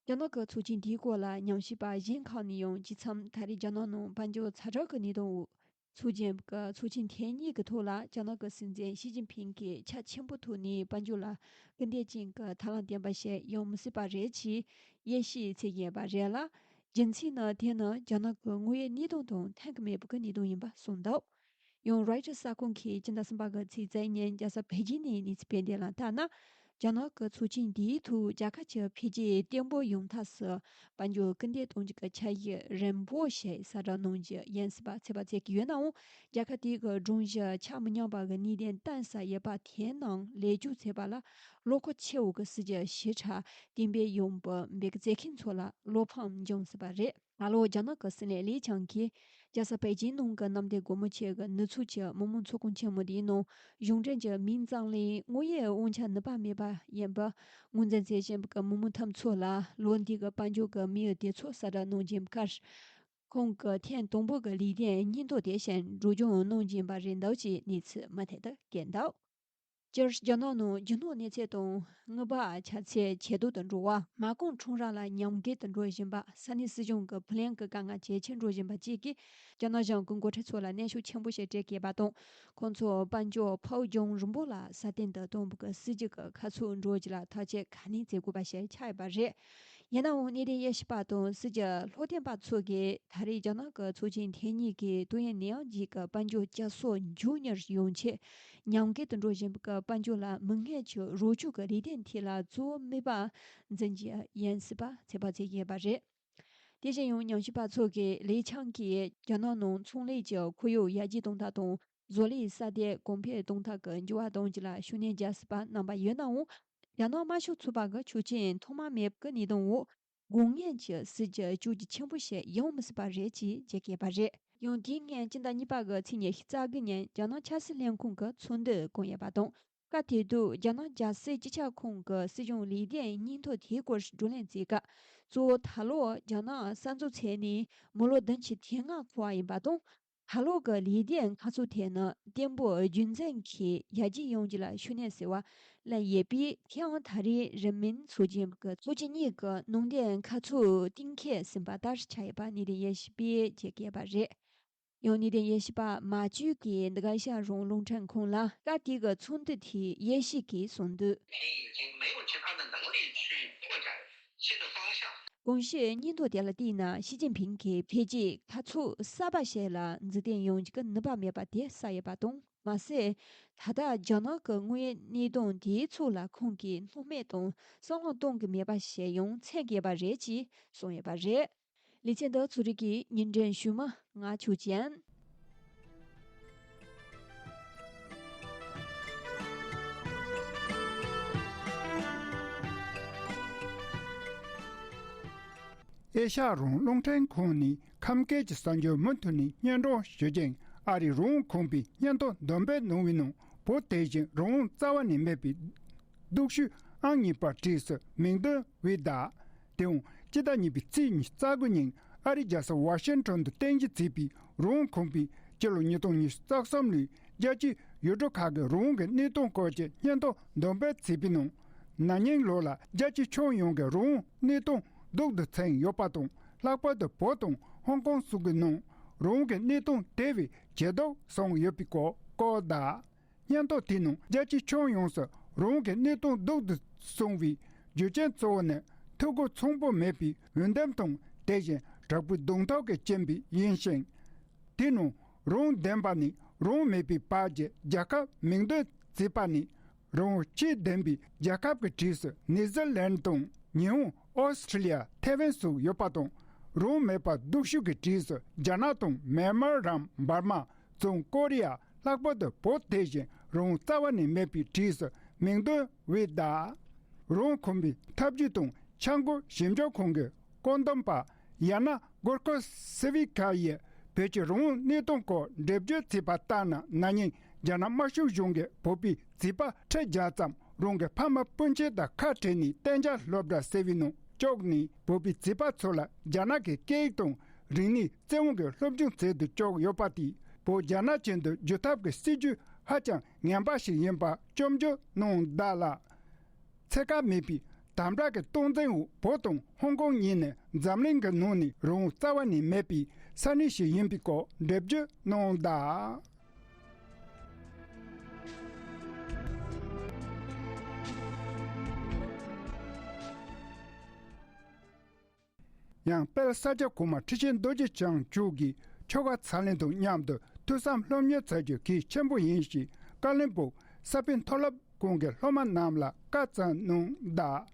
རྒྱ་ནག་གི་ཚོགས་ཆེན་འདིའི་སྐོར་ལ་ཉམས་ཞིབ་པ་གཞན་ཁག་ནས་ཡང་ཇི་མཚམས་ད་རེས་རྒྱ་ནག་ནང་དཔལ་འབྱོར་ཛ་དྲག་གི་གནས་སྟངས་འོག་ཚོགས་ཆེན་གྱི་ཚོགས་ཆེན་ཐེངས་གཉིས་ཀྱི་ཐོག་ལ་རྒྱ་ནག་གི་སྲིད་འཛིན་ཞི་ཅིན་ཕིང་གིས་ཁྱབ་ཆེན་པོའི་ཐོག་ནས་དཔལ་འབྱོར་ལ་སྐུལ་འདེད་ཅན་གྱི་ཐབས་ལམ་ལྡན་པ་ཞིག་ཡོང་མི་སྲིད་པ་རེད་ཅེས་དབྱེ་ཞིབ་བྱེད་ཀྱི་ཡོད་པ་རེད་ལ། རྒྱུ་མཚན་ནི་དེ་ནི་རྒྱ་ནག་གི་དངོས་ཡོད་གནས་སྟངས་དང་མཐུན་གྱི་མེད་པ་གི་གནས་སྟངས་ཡིན་པ་གསུངས་འདུག་ཡང་རོའི་ཊར་གསར་ཁང་གིས་སྤྱི་ཟླ་གསུམ་པ་གི་ཚེས་བཅུ་ཉིན་རྒྱལ་ས་པེ་ཅིང་ནས་གནས་ཚུལ་སྤེལ་དོན་ལ་ལྟར་ན། རྒྱ་ནག་གི་ཚོགས་ཆེན་འདིའི་ཐོག་རྒྱལ་ཁབ་ཀྱི་འཕེལ་རྒྱས་བརྟན་པོ་ཡོང་ཐབས་སུ་དཔལ་འབྱོར་སྐུལ་འདེད་གཏོང་རྒྱུ་གི་འཆར་གཞི་རིམ་སྤོར་ཞིག་གསལ་བསྒྲགས་གནང་རྒྱུ་ཡིན་སྲིད་པ་ཚོད་དཔག་བྱེད་ཀྱི་ཡོད་ནའང་། རྒྱལ་ཁབ་དེའི་གི་སྒྲོམ་གཞི་ཆ་མི་མཉམ་པ་གི་གནད་དོན་བཏོན་ས་ཡོད་པ་དེའི་ནང་ལས་འགུལ་བྱེད་པ་ལ་བློ་ཁོག་ཆེ་བོ་གི་སྲིད་ཇུས་ཞེ་དྲག་གཏན་འབེབས་ཡོང་འབབ་འབད་གི་བྱེད་མཁན་ཚོ་ལ་བློ་ཕམ་འབྱུང་སྲིད་པ་རེད། ད་ལོ་རྒྱ་ནག་གི་སྲིད་བློན་ལི་ཆང་གིས་རྒྱལ་ས་པེ་ཅིང་ནང་གི་གནམ་བདེ་སྒོ་མོ་ཆེ་གི་ནུབ་ཕྱོགས་ཀྱི་མི་དམངས་ཚོགས་ཁང་ཆེན་མོ་དེའི་ནང་གཞུང་འབྲེལ་གྱི་མིང་རྩོམ་ལེན་དངོས་ཡོད་དབང་ཆ་ནུས་པ་མེད་པ་ཡིན་པ་ངོས་འཛིན་བྱེད་བཞིན་པའི་མི་དམངས་ཐམས་ཅད་ལ་ལོ་འདི་གི་དཔལ་འབྱོར་གྱི་དམིགས་ཡུལ་དེ་ཚོ་གསལ་བསྒྲགས་གནང་བཞིན་པའི་ཁར། ཁོང་གིས་ཐེངས་དང་པོ་གི་ལས་དོན་སྙིང་སྟོབས་དེ་བཞིན་འགྲོ་སྦྱོང་གནང་བཞིན་པ་རེད་འདུག་ཅེས་གནས་ཚུལ་མུ་མཐུད་དུ་བཀོད་འདུག་སྤྱིར་རྒྱ་ནག་ནང་རྒྱུ་ནོར་གནས་ཚད་དང་དངུལ་འབབ་ཆ་ཚད་ཇེ་སྡུག་ཏུ་འགྲོ་བ། མ་རྐང་ཁྲོམ་ར་ལ་ཉམས་རྒུད་དུ་འགྲོ་བཞིན་པ། ས་གནས་སྲིད་གཞུང་གི་ཕུགས་ལན་གྱི་དཀའ་ངལ་ཇེ་ཆེར་འགྲོ་བཞིན་པ་བཅས་ཀྱིས་རྒྱ་ནག་གཞུང་གི་འགོ་ཁྲིད་ཚོ་ལ་གནོན་ཤུགས་ཆེན་པོ་ཞིག་སྤྲད་ཀྱི་ཡོད་པ་དང་། ཁོང་ཚོས་དཔལ་འབྱོར་འཕར་འགྱངས་རིམ་པ་ལ་སྲ་བརྟན་དུ་གཏོང་བའི་སྲིད་ཇུས་ཀྱི་ཁ་ཕྱོགས་འགྲོ་རྒྱུ་ལ་ཐག་གཅོད་ག་ནས་བྱེད་དགོས་པ་ཞིག་ཆགས་ཡོད་པ་རེད། ཡིན་ནའང་གནད་དོན་དབྱེ་ཞིབ་པ་དང་སྲིད་ཇུས་སློབ་སྟོན་པ་ཚོ་གིས་ད་རེས་རྒྱ་ནག་གི་ཚོགས་ཆེན་ཐེངས་གཉིས་ཀྱི་ཏོག་དབྱིབས་ནད་ཡམས་རྗེས་ཀྱི་དཔལ་འབྱོར་བསྐྱར་གསོ་མགྱོགས་མྱུར་ཡོང་ཆེད། ཉམས་རྒུད་དུ་འགྲོ་བཞིན་པའི་དཔལ་འབྱོར་ལ་མིག་སྔར་གྱི་རོགས་སྐྱོར་གྱི་ལས་དོན་ཐད་ལ་གཙོ་བོ་དམིགས་པ་འཛིན་རྒྱུ་ཡིན་སྲིད་པ་ཚོད་དཔག་བྱེད་ཀྱི་ཡོད་པ་རེད། དེ་བཞིན་ཡང་ཉམས་ཞིབ་པ་ཚོ་གིས་ལི་ཆང་གིས་རྒྱ་ནག་ནང་ཚོང་ལས་ཀྱི་ཁོར་ཡུག་ཡར་རྒྱས་གཏོང་ཐབས་དང་། བཟོ་ལས་ས་དེ་གོང་འཕེལ་གཏོང་ཐབས་ཀྱི་འགྱུར་བ་གཏོང་རྒྱུ་ལ་ཤུགས་སྣོན་རྒྱག་སྲིད་པ་གནང་པ་ཡོད་ནའང་། རྒྱ་ནག་དམར་ཤོག་ཚོགས་པ་གི་ཆོག་མཆན་ཐོག་མ་མེད་པའི་གནས་སྟངས་འོག་དགོས་ངེས་ཀྱི་སྲིད་ཇུས་བཅོས་སྒྱུར་ཆེན་པོ་ཞིག་ཡོང་མི་སྲིད་པ་རེད་ཅེས་བརྗོད་ཀྱི་ཡོད་པ་རེད། ཡང་དེའི་སྔོན་སྤྱི་ཟླ་གཉིས་པ་གི་ཚེས་ཉི་ཤུ་རྩ་དགུ་ཉིན་རྒྱ་ནག་ཆབ་སྲིད་ལས་ཁུངས་ཀྱི་ཚོགས་འདུ་བསྐོངས་ཡོད་པ་དང་། སྐབས་དེ་དུས་རྒྱ་ནག་རྒྱལ་སྲིད་སྤྱི་ཁྱབ་ཁང་གི་སྲིད་གཞུང་ལས་དོན་སྙིང་སྟོབས་དེའི་སྐོར་བགྲོ་གླེང་བྱེད་སྐབས། གཙོ་བོ་ད་ལོ་རྒྱ་ནག་གསར་འཛུགས་བྱས་ནས་མི་ལོ་བདུན་ཅུ་དོན་ལྔ་འཁོར་བ་ཡིན་པ་དང་། ད་ལོ་གི་ལས་དོན་ཁ་ཕྱོགས་དེ་ནི་བརྟན་པོ་རྒྱུན་འཛིན་གྱིས་ཡར་རྒྱས་ཡོང་རྒྱུ་ལ་ཤུགས་སྣོན་ཟེར་བ་ལ་ཡོད་པས། དེའང་ད་རེས་རིང་མིན་ཚོགས་ཆེན་གྱི་ཚོགས་ཆེན་གཉིས་ཀྱི་ནང་དོན་ཁ་ཕྱོགས་གཏན་འཁེལ་ཟིན་པ་ལྟར་ཆགས་ཡོད་པ་གནད་དོན་དབྱེ་ཞིབ་པས་བརྗོད་ཀྱི་ཡོད་པ་རེད། ཡང་གནད་དོན་དབྱེ་ཞིབ་པ་མ་ཅུས་ཀྱིས་འདི་ག་ཨེ་ཤ་ཡ་རང་དབང་རླུང་འཕྲིན་ཁང་ལ་སྐབས་དེ་གི་ཚོགས་འདུ་དེའི་དབྱེ་ཞིབ་ཀྱིས་གསུངས་འདུག 已经没有其他的能力去拓展新的方向。 གོམས་གཤིས་སྙིང་སྟོབས་དེ་ལ་བལྟས་ན་ཞི་ཅིན་ཕིང་གིས་འཕེལ་རྒྱས་ཁ་ཕྱོགས་གསར་པ་ཞིག་ལ་མཛུབ་སྟོན་ཡོང་རྒྱུ་གི་ནུས་པ་མེད་པ་དེ་གསལ་ཡོད་པ་དང་། མ་ཟད། ད་ལྟ་རྒྱ་ནག་གི་དངོས་ཡོད་གནས་སྟངས་དེའི་ཐོག་ལ་ཁོང་གིས་སྣང་མེད་དང་བསམ་བློ་གཏོང་གི་མེད་པ་ཞིག་ཡང་མཚོན་དགོས་པ་རེད་ཅེས་གསུངས་ཡོད་པ་རེད། ལེ་ཚན་འདི་ཚོ་རིག་གི་ཉིན་དྲན་ཞུ་མ་ང་ཆོས་ཅན། ཨེ་ཤ་ཡ་རང་དབང་རླུང་འཕྲིན་ཁང་ནི་ཁམས་སྐད་ཀྱི་གསར་འགྱུར་མུ་མཐུད་ནས་སྙན་སྒྲོན་ཞུ་རྒྱུ་ཨ་རིའི་རང་དབང་ཁང་པའི་སྙན་ཐོ་འདོན་སྤེལ་གནང་བའི་ནང་བོད་དེ་བཞིན་རང་དབང་རྩ་བ་ནས་མེད་པའི་སྡུག་ཤོས་ཨང་གཉིས་པ་བྲིས་སུ་མིང་འདོན་འོས་གདའ། དེའང་སྤྱི་ཟླ་གཉིས་པའི་ཚེས་ཉི་ཤུ་རྩ་དགུ་ཉིན་ཨ་རིའི་རྒྱལ་ས་ཝ་ཤིང་ཊོན་དུ་རྟེན་གཞི་བྱས་པའི་རང་དབང་ཁང་པའི་སྤྱི་ལོ་ཉིས་སྟོང་ཉི་ཤུ་རྩ་གསུམ་ལོའི་རྒྱལ་སྤྱིའི་ཡུལ་གྲུ་ཁག་གི་རང་དབང་གི་གནས་སྟངས་སྐོར་གྱི་སྙན་ཐོ་འདོན་སྤེལ་བྱས་པའི་ནང་། ན་ནིང་ལོ་ལ་རྒྱལ་སྤྱིའི་ཁྱོན་ཡོངས་ཀྱི་རང་དབང་གནས་སྟངས་སྡུག་ཏུ་ཕྱིན་ཡོད་པ་དང་། ལྷག་པར་དུ་བོད་དང་ཧོང་ཀོང་སོགས་ཀྱི་ནང་རང་དབང་གི་གནས་སྟངས་དེ་བས་ཇེ་སྡུག་སོང་ཡོད་པའི་སྐོར་བཀོད་གདའ། སྙན་ཐོ་དེའི་ནང་རྒྱལ་སྤྱིའི་ཁྱོན་ཡོངས་སུ་རང་དབང་གི་གནས་སྟངས་སྡུག་ཏུ་སོང་བའི་རྒྱུ་རྐྱེན་གཙོ་བོ་ནི་འཐུས་སྒོ་ཚང་པོ་མེད་པའི་འོས་འདེམས་དང་། དེ་བཞིན་དྲག་པོའི་གདོང་ཐུག་གི་རྐྱེན་པས་ཡིན་ཞིང་། དེའི་ནང་རང་དབང་ལྡན་པ་ནས་རང་དབང་མེད་པའི་བར་གྱི་རྒྱལ་ཁབ་མིང་འདོན་བྱས་པ་ནས། རང་དབང་སྤྱི་ལྡན་པའི་རྒྱལ་ཁབ་ཀྱི་གྲས་སུ་ནེ་ཛར་ལན་དང་། ཉི་ཧོང་། ཨོ་སི་ཁྲི་ལི་ཡ། ཐེ་ཝན་སོགས་ཡོད་པ་དང་། རང་དབང་མེད་པ་སྡུག་ཤོས་ཀྱི་གྲས་སུ་རྒྱ་ནག་དང་། མེན་མར་རམ། འབར་མ། བྱང་ཀོ་རི་ཡ། ལྷག་པར་དུ་བོད་དེ་བཞིན་རང་དབང་རྩ་བ་ནས་མེད་པའི་གྲས་སུ་མིང་འདོན་འོས་གདའ། རང་དབང་ཁང་པའི་ཐབས་ཇུས་དང་འཆར་འགོད་ཞིབ་འཇུག་ཁང་གི་ བཀོད་འདོམས་པ་ཡ་ན་གོར་ཁོ་སི་ཝི་ཀ་ཡིས་བོད་ཀྱི་རང་དབང་གནས་སྟངས་སྐོར་འགྲེལ་བརྗོད་བྱས་པ་ལྟར་ན། ན་ནིང་རྒྱ་ནག་དམར་ཤོག་གཞུང་གིས་བོད་པའི་བྱིས་པ་ཁྲི་བརྒྱ་ཙམ་རང་གི་ཕ་མ་སྤུན་མཆེད་དང་ཁ་བྲལ་ནས་གཏན་འཇགས་སློབ་གྲྭ་ཟེར་བའི་ནང་བཅུག་ནས། བོད་པའི་བྱིས་པ་ཚོ་ལ་རྒྱ་ནག་གི་སྐད་ཡིག་དང་རིག་གནས་བཙན་དབང་གིས་སློབ་སྦྱོང་བྱེད་དུ་བཅུག་ཡོད་པ་དེས། བོད་རྒྱ་ནག་གཅིག་ཏུ་བསྒྱུར་ཐབས་ཀྱི་སྲིད་ཇུས་ཧ་ཅང་ངན་པ་ཞིག་ཡིན་པ་སྐྱོན་བརྗོད་གནང་གདའ་ལ། འཚོལ་ཁ་མེད་པའི་དམ་དྲག་གི་སྟངས་འཛིན་འོག་བོད་དང་ཧོང་ཀོང་གཉིས་ནི་འཛམ་གླིང་གི་ནང་ནས་རང་དབང་རྩ་བ་ནས་མེད་པའི་ས་གནས་ཤིག་ཡིན་པའི་སྐོར་འགྲེལ་བརྗོད་གནང་གདའ། ཡང་དཔལ་ས་སྐྱ་གོང་མ་ཁྲི་ཆེན་རྡོ་རྗེ་འཆང་མཆོག་གིས་ཆོ་ག་ཚར་ལེན་དང་མཉམ་དུ་ཐོས་བསམ་སློབ་གཉེར་བྱ་རྒྱུ་གལ་ཆེན་པོ་ཡིན་ཞེས་ཀ་བློན་སྦུག་ས་པཎ་མཐོ་སློབ་ཁང་གི་སློབ་མ་རྣམས་ལ་བཀའ་སྩལ་གནང་གདའ།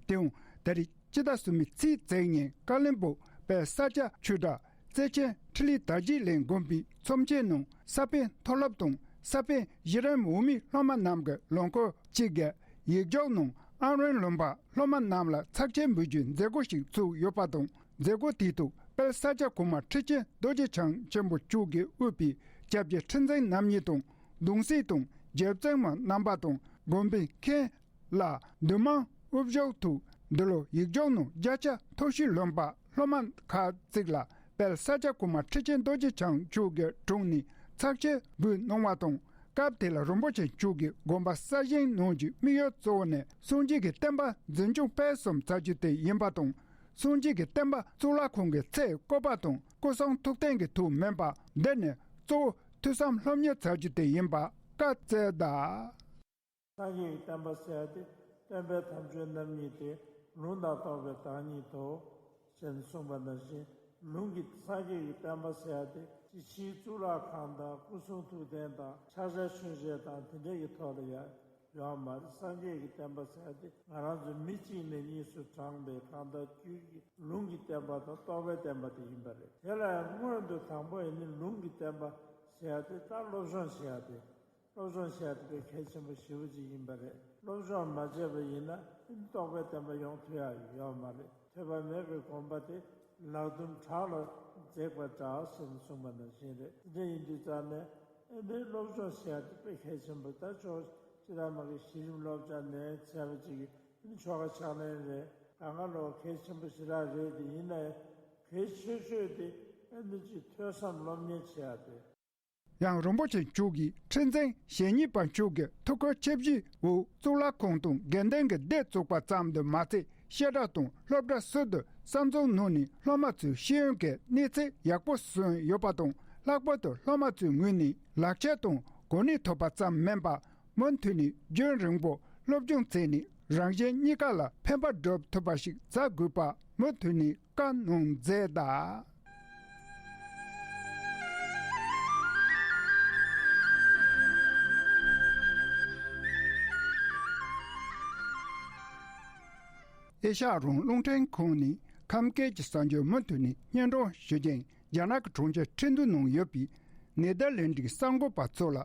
དེའང་ད་རེས་སྤྱི་ཟླ་གསུམ་པའི་ཚེས་བརྩེགས་ཉིན་ཀ་བློན་སྦུག་དཔལ་ས་སྐྱ་ཆོས་གྲགས་རྩེ་ཆེན་འཕྲིན་ལས་དར་རྒྱས་གླིང་དགོན་པའི་ཚོམས་ཆེན་ནང་ས་པཎ་མཐོ་སློབ་དང་ས་པཎ་གཞི་རིམ་འོག་མའི་སློབ་མ་རྣམས་ཀྱིས་ལོ་འཁོར་གཅིག་གི་ཡིག་སྒྱོགས་ནང་ཨམ་རན་ལུང་པ་སློབ་མ་རྣམས་ལ་ཚགས་ཆེན་འབུལ་རྒྱུའི་མཛད་སྒོ་ཞིག་བཙུགས་ཡོད་པ་དང་། མཛད་སྒོ་དེའི་ཐོག་དཔལ་ས་སྐྱ་གོང་མ་ཁྲི་ཆེན་རྡོ་རྗེ་འཆང་ཆེན་པོ་མཆོག་གིས་དབུས་པའི་སྐྱབས་རྗེ་ཁྲི་འཛིན་རྣམ་གཉིས་དང་། གདུང་སྲས་དང་རྗེ་བཙུན་མ་རྣམ་པ་དང་དགོན་པའི་མཁན་ལ་འདུས་མང་དབུ་བཞུགས་ཐོག་འདི་ལོ་ཡིག་སྒྱོགས་ནང་བརྒྱ་ཆ་མཐོ་ཤོས་ལོན་པ་སློབ་མ་ཁག་ཅིག་ལ་དཔལ་ས་སྐྱ་གོང་མ་ཁྲི་ཆེན་རྡོ་རྗེ་འཆང་མཆོག་གི་དྲུང་ནས་ཚགས་ཆེན་འབུལ་གནང་བ་དང་། སྐབས་དེ་ལ་རིན་པོ་ཆེ་མཆོག་གིས་དགོན་པ་གསར་བཞེངས་གནང་རྒྱུའི་དམིགས་ཡུལ་གཙོ་བོ་ནི་སངས་རྒྱས་ཀྱི་བསྟན་པ་འཛིན་སྐྱོང་སྤེལ་གསུམ་བྱ་རྒྱུ་དེ་ཡིན་པ་དང་། སངས་རྒྱས་ཀྱི་བསྟན་པ་གཙུག་ལག་ཁང་གི་ཚེ་བཀོད་པ་དང་སྐུ་གསུང་ཐུགས་རྟེན་གྱི་ཐོག་མིན་པ། འདི་ནི་གཙོ་བོ་ཐོས་བསམ་སློབ་གཉེར་བྱ་རྒྱུ་དེ་ཡིན་པ་བཀའ་སྩལ་གདའ། སངས་རྒྱས་ཀྱི་བསྟན་པ་ཟེར་ཡ་དེ་སྟོན་པའི་དམ་ཆོས་རྣམ་གཉིས་ཏེ། ལུང་དང་རྟོགས་པའི་བདག་ཉིད་དོ། ཞེས་གསུངས་པ་ནང་བཞིན། ལུང་གི་སངས་རྒྱས་ཀྱི་བསྟན་པ་ཟེར་ཡ་དེ་ཅི་ཕྱིའི་གཙུག་ལག་ཁང་དང་སྐུ་གསུང་ཐུགས་རྟེན་དང་ཕྱག་བྱ་མཆོད་བྱེད་དང་དེ་འདྲ་གི་ཐོག་ལ་ཡ་ཡོད་མ་རེད། སངས་རྒྱས་ཀྱི་བསྟན་པ་ཟེར་ཡ་དེ་ང་རང་ཚོ་མི་གཅིག་ནས་གཉིས་སུ་བགྲངས་པའི་གང་ལྟར་རྒྱུད་ཀྱི་ལུང་གི་བསྟན་པ་དང་རྟོགས་པའི་བསྟན་པ་དེ་ཡིན་པ་རེད། དེ་ལ་ཡང་སྔོན་དུ་དང་པོ་ཡིན་ནི་ལུང་གི་བསྟན་པ་ཟེར་ཡ་དེ་ད་སློབ་སྦྱོང་བྱེད་ཡ་དེ། སློབ་སྦྱོང་བྱས་ཏེ་དཔེ་གལ་ཆེན་པོ་ཞེ་པོ་ཅིག་ཡིན་པ་རེད། སློབ་སྦྱོང་མ་བྱས་པ་ཡིན་ན་རྟོགས་པའི་བསྟན་པ་ཡོང་ཐུབ་ཡ་ཡོད་མ་རེད། ཐོས་པ་མེད་པའི་སྒོམ་པ་དེ་ལག་རྡུམ་བྲག་ལ་འཛེགས་པ་འདྲ་ཟེར་ནས་གསུངས་པ་ནང་བཞིན་རེད། དེ་འདྲ་ཡིན་དུས་ཙང་ནས་ཨེ་འདི་སློབ་སྦྱོང་བྱས་ཏེ་དཔེ་གལ་ཆེན་པོ། ད་ཆོག་ཅི་ལ་མ་གི་གཞི་རིམ་སློབ་སྦྱོང་ནས་བྱས་པ་ཅིག་གི་ཆོ་ག་ཕྱག་ལེན་རེད། གང་ག་ལོ་གལ་ཆེན་པོ་ཞེ་དྲག་རེད། དེ་ཡིན་ན་གལ་ཆེ་ཤོས་དེ་ཨེ་འདི་ཅིག་ཐོས་བསམ་སློབ་གཉེར་བྱེད་ཡ་དེ། ཡང་རིན་པོ་ཆེ་མཆོག་གིས་ཁྲི་འཛིན་ཞེ་གཉིས་པ་མཆོག་གི་ཐུགས་ཁུར་ཆེ་བཞེས་འོག་གཙུག་ལག་ཁང་དུ་དགེ་འདུན་གྱི་སྡེ་བཙུགས་པ་ཙམ་དུ་མ་ཚད། བཤད་གྲྭ་དང་སློབ་གྲྭ་ཟུར་དུ་གསར་འཛུགས་གནང་ནས་སློབ་མ་ཚོའི་ཤེས་ཡོན་གྱི་གནས་ཚད་ཡག་པོ་བཟུང་ཡོད་པ་དང་། ལྷག་པར་དུ་སློབ་མ་ཚོའི་ངོས་ནས་ལག་ཁྱེར་དང་གོ་གནས་ཐོབ་པ་ཙམ་མིན་པར་མུ་མཐུད་ནས་རྒྱུན་རིང་པོ་སློབ་སྦྱོང་བྱས་ནས་རང་གཞན་གཉིས་ཀ་ལ་ཕན་པ་སྒྲུབ་ཐུབ་པ་ཞིག་བྱ་དགོས་པ་མུ་མཐུད་ནས་བཀའ་གནང་མཛད་གདའ། ཨེ་ཤ་ཡ་རང་དབང་རླུང་འཕྲིན་ཁང་ནས་ཁམས་སྐད་ཀྱི་གསར་འགྱུར་མུ་མཐུད་ནས་སྙན་སྒྲོན་ཞུ་རྒྱུ་ཡིན། རྒྱ་ནག་གི་གྲོང་ཁྱེར་ཁྲིན་ཏུའུ་ནང་ཡོད་པའི་ནེ་དར་ལེན་ཌི་གསར་འགོད་པ་ཚོ་ལ།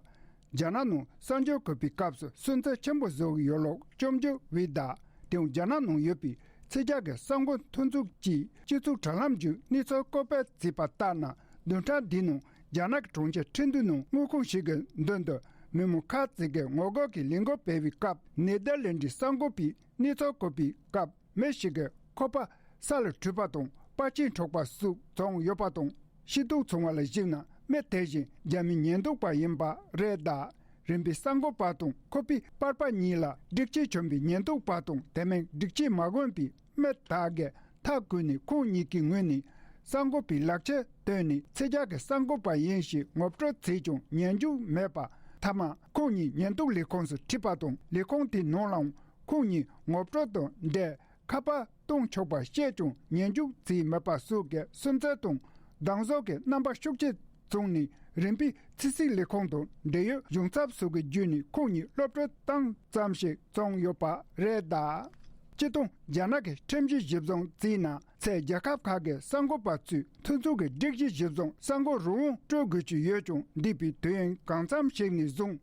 རྒྱ་ནག་ནང་གསར་འགྱུར་འགོད་པའི་སྐབས་སུ་སུན་གཙེར་ཆེན་པོ་བཟོ་གི་ཡོད་ལུགས་སྐྱོན་བརྗོད་འོས་གདའ། དེའང་རྒྱ་ནག་ནང་ཡོད་པའི་ཕྱི་རྒྱལ་གྱི་གསར་འགོད་མཐུན་ཚོགས་ཀྱིས་སྤྱི་ཚོགས་དྲ་ལམ་བརྒྱུད་གནས་ཚུལ་བཀོད་སྤེལ་བྱས་པ་ལྟར་ན། བདུན་ཕྲག་འདིའི་ནང་རྒྱ་ནག་གི་གྲོང་ཁྱེར་ཁྲིན་ཏུའུ་ནང་དངུལ་ཁང་ཞིག་གི་མདུན་དུ་མི་མང་ཁག་ཅིག་གིས་ངོ་རྒོལ་གྱི་ལས་འགུལ་སྤེལ་བའི་སྐབས། ནེ་དར་ལེན་ཌི་གསར་འགོད་པས་གནས་ཚུལ་བཀོད་པའི་སྐབས། མི་ཞིག་གིས་ཁོག་པ་ས་ལ་དྲུད་པ་དང་པར་ཆས་འཕྲོག་པ་སོགས་བྱུང་ཡོད་པ་དང་། ཤེས་རྟོགས་བྱུང་བ་ལ་གཞིགས་ན། མི་དེ་བཞིན་རྒྱ་མི་ཉེན་རྟོག་པ་ཡིན་པ་རེད་གདའ། རིམ་པས་གསར་འགོད་པ་དང་ཁོ་པའི་པར་པ་གཉིས་ལ་སྒྲིག་ཆས་གྱོན་པའི་ཉེན་རྟོག་པ་དང་། དེ་མིན་སྒྲིག་ཆས་མ་གོན་པའི་མི་དག་གིས་མཐའ་བསྐོར་ནས་ཁོང་གཉིས་ཀྱི་ངོས་ནས་གསར་འགོད་པའི་ལག་ཁྱེར་བཏོན་ནས་ཕྱི་རྒྱལ་གྱི་གསར་འགོད་པ་ཡིན་ཞེས་ངོ་སྤྲོད་བྱས་ཀྱང་ཉན་རྒྱུ་མེད་པ། མཐའ་མ་ཁོང་གཉིས་ཉེན་རྟོག་ལས་ཁུངས་སུ་ཁྲིད་པ་དང་། ལས་ཁུངས་དེའི་ནང་ལའང་ཁོང་གཉིས་ངོ་སྤྲོད་དང་འབྲེལ་ཁ་པར་གཏོང་ཆོག་པ་བཤད་ཀྱང་ཉན་རྒྱུ་བྱས་མེད་པ་སོགས་ཀྱི་སུན་གཙེར་དང་སྡང་ཟུག་གི་རྣམ་པ་ཤུགས་ཆེ་བྱུང་ནས། རིམ་པས་ཕྱི་སྲིད་ལས་ཁུངས་དང་འབྲེལ་ཡོད་གཞུང་ཚབ་སོགས་ཀྱི་བརྒྱུད་ནས་ཁོང་གཉིས་གློད་བཀྲོལ་བཏང་ཙམ་ཞིག་བྱུང་ཡོད་པ་རེད་གདའ། སྤྱིར་བཏང་རྒྱ་ནག་གི་ཁྲིམས་གཞི་གཞིར་བཟུང་བྱས་ན། ཚད་རྒྱལ་ཁབ་ཁག་གི་གསར་འགོད་པ་ཚོས་མཐུན་ཚོགས་ཀྱི་སྒྲིག་གཞི་གཞིར་བཟུང་གསར་འགོད་རང་དབང་སྤྲོད་དགོས་ཀྱི་ཡོད་ཀྱང་། འདས་པའི་དུས་ཡུན་གང་འཚམ་ཞིག་ནས་བཟུང་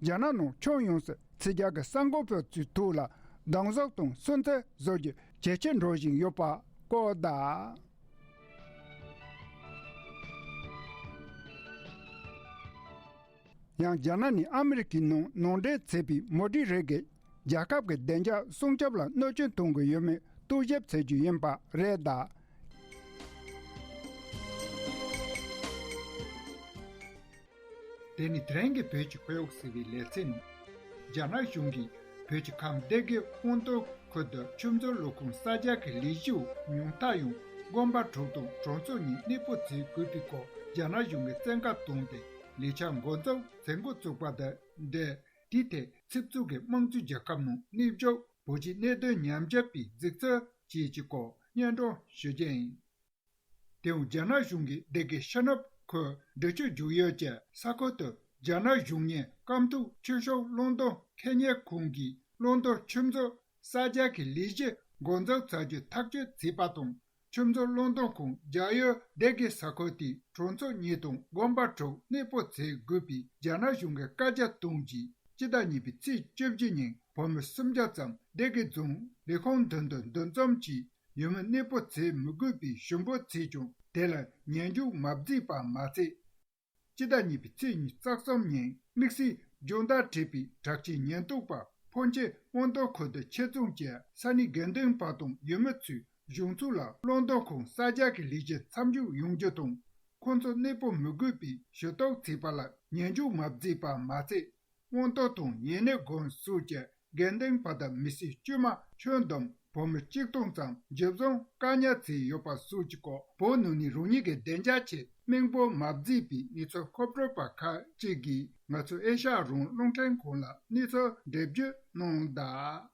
རྒྱ་ནག་ནང་ཁྱོན་ཡོངས་སུ་ཕྱི་རྒྱལ་གྱི་གསར་འགོད་པ་ཚོའི་ཐོག་ལ་སྡང་ཟུག་དང་སུན་གཙེར་བཟོ་རྒྱུ་ཇེ་ཆེར་འགྲོ་བཞིན་ཡོད་པ་ བཀོད་གདའ། ཡང་རྒྱ་ནག་ནས་ཨ་མི་རི་ཀའི་ནང་ནང་འདྲེན་བྱས་པའི་མོ་ཊའི་རིགས་ཀྱིས་རྒྱལ་ཁབ་ཀྱི་བདེ་འཇགས་སྲུང་སྐྱོབ་ལ་གནོད་སྐྱོན་གཏོང་གི་ཡོད་མེད་རྟོག་ཞིབ་བྱེད་རྒྱུ་ཡིན་པ་རེད་གདའ། དེ་ནི་དེ་རིང་གི་བོད་ཀྱི་ཁོར་ཡུག་ཟེར་བའི་ལེ་ཚན། རྒྱ་ནག་གཞུང་གིས་བོད་ཀྱི་ཁམས་སྡེ་དགེ་དབང་སྟོན་ཁུལ་དུ་ཆུ་མཛོད་གློག་ཁུངས་གསར་རྒྱག་གི་ལས་གཞིའི་ཉུང་མཐའ་ཡང་དགོན་པ་དྲུག་དང་གྲོང་ཚོ་གཉིས་གནས་སྤོ་བྱེད་དགོས་པའི་སྐོར་རྒྱ་ནག་གཞུང་གིས་བཙན་བཀའ་བཏང་སྟེ་ལས་འཆར་འགོ་འཛུགས་བྱེད་འགོ་བཙུགས་པ་དང་འབྲེལ། དེའི་ཐད་ཆབ་སྲིད་ཀྱི་དམངས་གཙོའི་རྒྱལ་ཁབ་ནང་གནས་བཞུགས་བོད་ཀྱི་གནད་དོན་ཉམས་ཞིབ་པའི་གཟིགས་ཚུལ་བཅས་ཀྱི་སྐོར་སྙན་སྒྲོན་ཞུ་རྒྱུ་ཡིན། དེའང་རྒྱ་ནག་གཞུང་གིས་སྡེ་དགེ་ཤར་ནུབ་ཁུལ་འབྲི་ཆུའི་རྒྱུག་ཡུལ་གྱི་ས་ཁུལ་དུ་རྒྱ་ནག་གཞུང་གཉེར་སྐམ་ཐུག་ཆུ་ཤུགས་གློག་འདོན་ཁེ་གཉེར་ཁང་གིས་གློག་འདོན་ཆུ་མཛོད་གསར་རྒྱག་གི་ལས་གཞི་འགོ་འཛུགས་བྱ་རྒྱུ་ཐག་གཅོད་བྱས་པ་དང་། ཆུ་མཛོད་གློག་འདོན་ཁང་རྒྱག་ཡུལ་སྡེ་དགེ་ས་ཁུལ་དེའི་གྲོང་ཚོ་གཉིས་དང་དགོན་པ་དྲུག་གནས་སྤོ་བྱེད་དགོས་པའི་རྒྱ་ནག་གཞུང་གི་བཀའ་རྒྱ་བཏང་རྗེས། སྤྱི་ཟླ་གཉིས་པའི་ཚེས་བཅུ་བཞི་ཉིན་བོད་མི་སུམ་བརྒྱ་ཙམ་སྡེ་དགེ་རྫོང་ལས་ཁུངས་མདུན་དུ་འདུ་འཛོམས་ཀྱིས་ཡུལ་མི་གནས་སྤོ་བྱེད་མི་དགོས་པའི་ཞུ་འབོད་བྱས་ཀྱང་། དེ་ལ་ཉན་རྒྱུ་མ་བརྩིས་པ་མ་ཚད། སྤྱི་ཟླ་གཉིས་པའི་ཚེས་ཉི་ཤུ་རྩ་གསུམ་ཉིན་དམིགས་བསལ་སྦྱོང་བརྡར་བྲལ་བའི་གྲགས་ཅན་ཉེན་རྟོག་པ་ཕོན་ཆེན་དབང་འདུས་ཁུལ་དུ་ཆེད་རྫོང་བཅས་ས་གནས་དགེ་འདུན་པ་དང་ཡུལ་མི་ཚོས་གཞུང་ཚོགས་ལ་གློག་འདོན་ཁང་གསར་རྒྱག་གི་ལས་གཞི་མཚམས་འཇོག་ཡོང་རྒྱུ་དང་། ཁོང་ཚོ་གནས་སྤོ་མི་དགོས་པའི་ཞུ་གཏུག་བྱས་པ་ལ་ཉན་རྒྱུ་མ་བརྩིས་པ་མ་ཚད། དབང་འདུས་དང་ཡེ་ནས་དགོན་སོགས་ཀྱི་དགེ་འདུན་པ་དང་མི་སེར་དཀྱུས་མ་ཁྱོན་བསྡོམས་བོད་མི་གཅིག་སྟོང་ཙམ་འཇུ་བཟུང་བཀག་ཉར་བྱས་ཡོད་པ་སོགས་ཀྱི་སྐོར། བོད་ནང་ནས་རང་ཉིད་ཀྱི་བདེ་འཇགས་ཆེད་མིང་པོ་མ་བརྫིས་པའི་གནས་ཚུལ་མཁོ་སྤྲོད་པ་ཁག་ཅིག་གིས་ང་ཚོའི་ཨེ་ཤ་ཡ་རང་དབང་རླུང་འཕྲིན་ཁང་ལ་གནས་ཚུལ་འགྲེལ་བརྗོད་གནང་གདའ།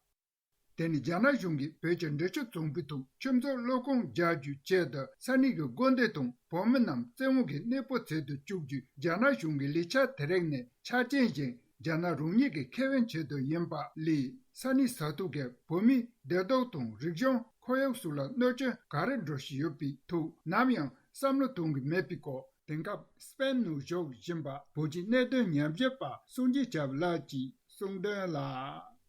དེ་ནི་རྒྱ་ནག་གཞུང་གིས་བོད་ཀྱི་འབྲི་ཆུ་གཙང་པོ་དང་ཆུ་མཛོད་གློག་ཁུངས་རྒྱག་རྒྱུའི་ཆེད་དུ་ས་གནས་ཀྱི་དགོན་སྡེ་དང་བོད་མི་རྣམས་བཙན་དབང་གིས་གནས་སྤོ་བྱེད་དུ་བཅུག་རྒྱུའི་རྒྱ་ནག་གཞུང་གི་ལས་འཆར་དེ་རིགས་ནི་ཆ་རྐྱེན་བཞིན་རྒྱ་ནག་རང་ཉིད་ཀྱི་ཁེ་ཕན་ཆེད་དུ་ཡིན་པ་ལས། ས་གནས་ས་ཐོག་གི་བོད་མིའི་བདེ་སྡུག་དང་རིག་གཞུང་ཁོར་ཡུག་སོགས་ལ་གནོད་སྐྱོན་ག་རེ་འགྲོ་བཞིན་ཡོད་པའི་ཐོག་ནམ་ཡང་བསམ་བློ་གཏོང་གི་མེད་པའི་སྐོར། དེང་སྐབས་སི་པེན་ནང་བཞུགས་བཞིན་པ་བོད་ཀྱི་གནད་དོན་ཉམས་ཞིབ་པ་སངས་རྒྱས་སྐྱབས་ལགས་ཀྱིས་གསུངས་དོན་ལ།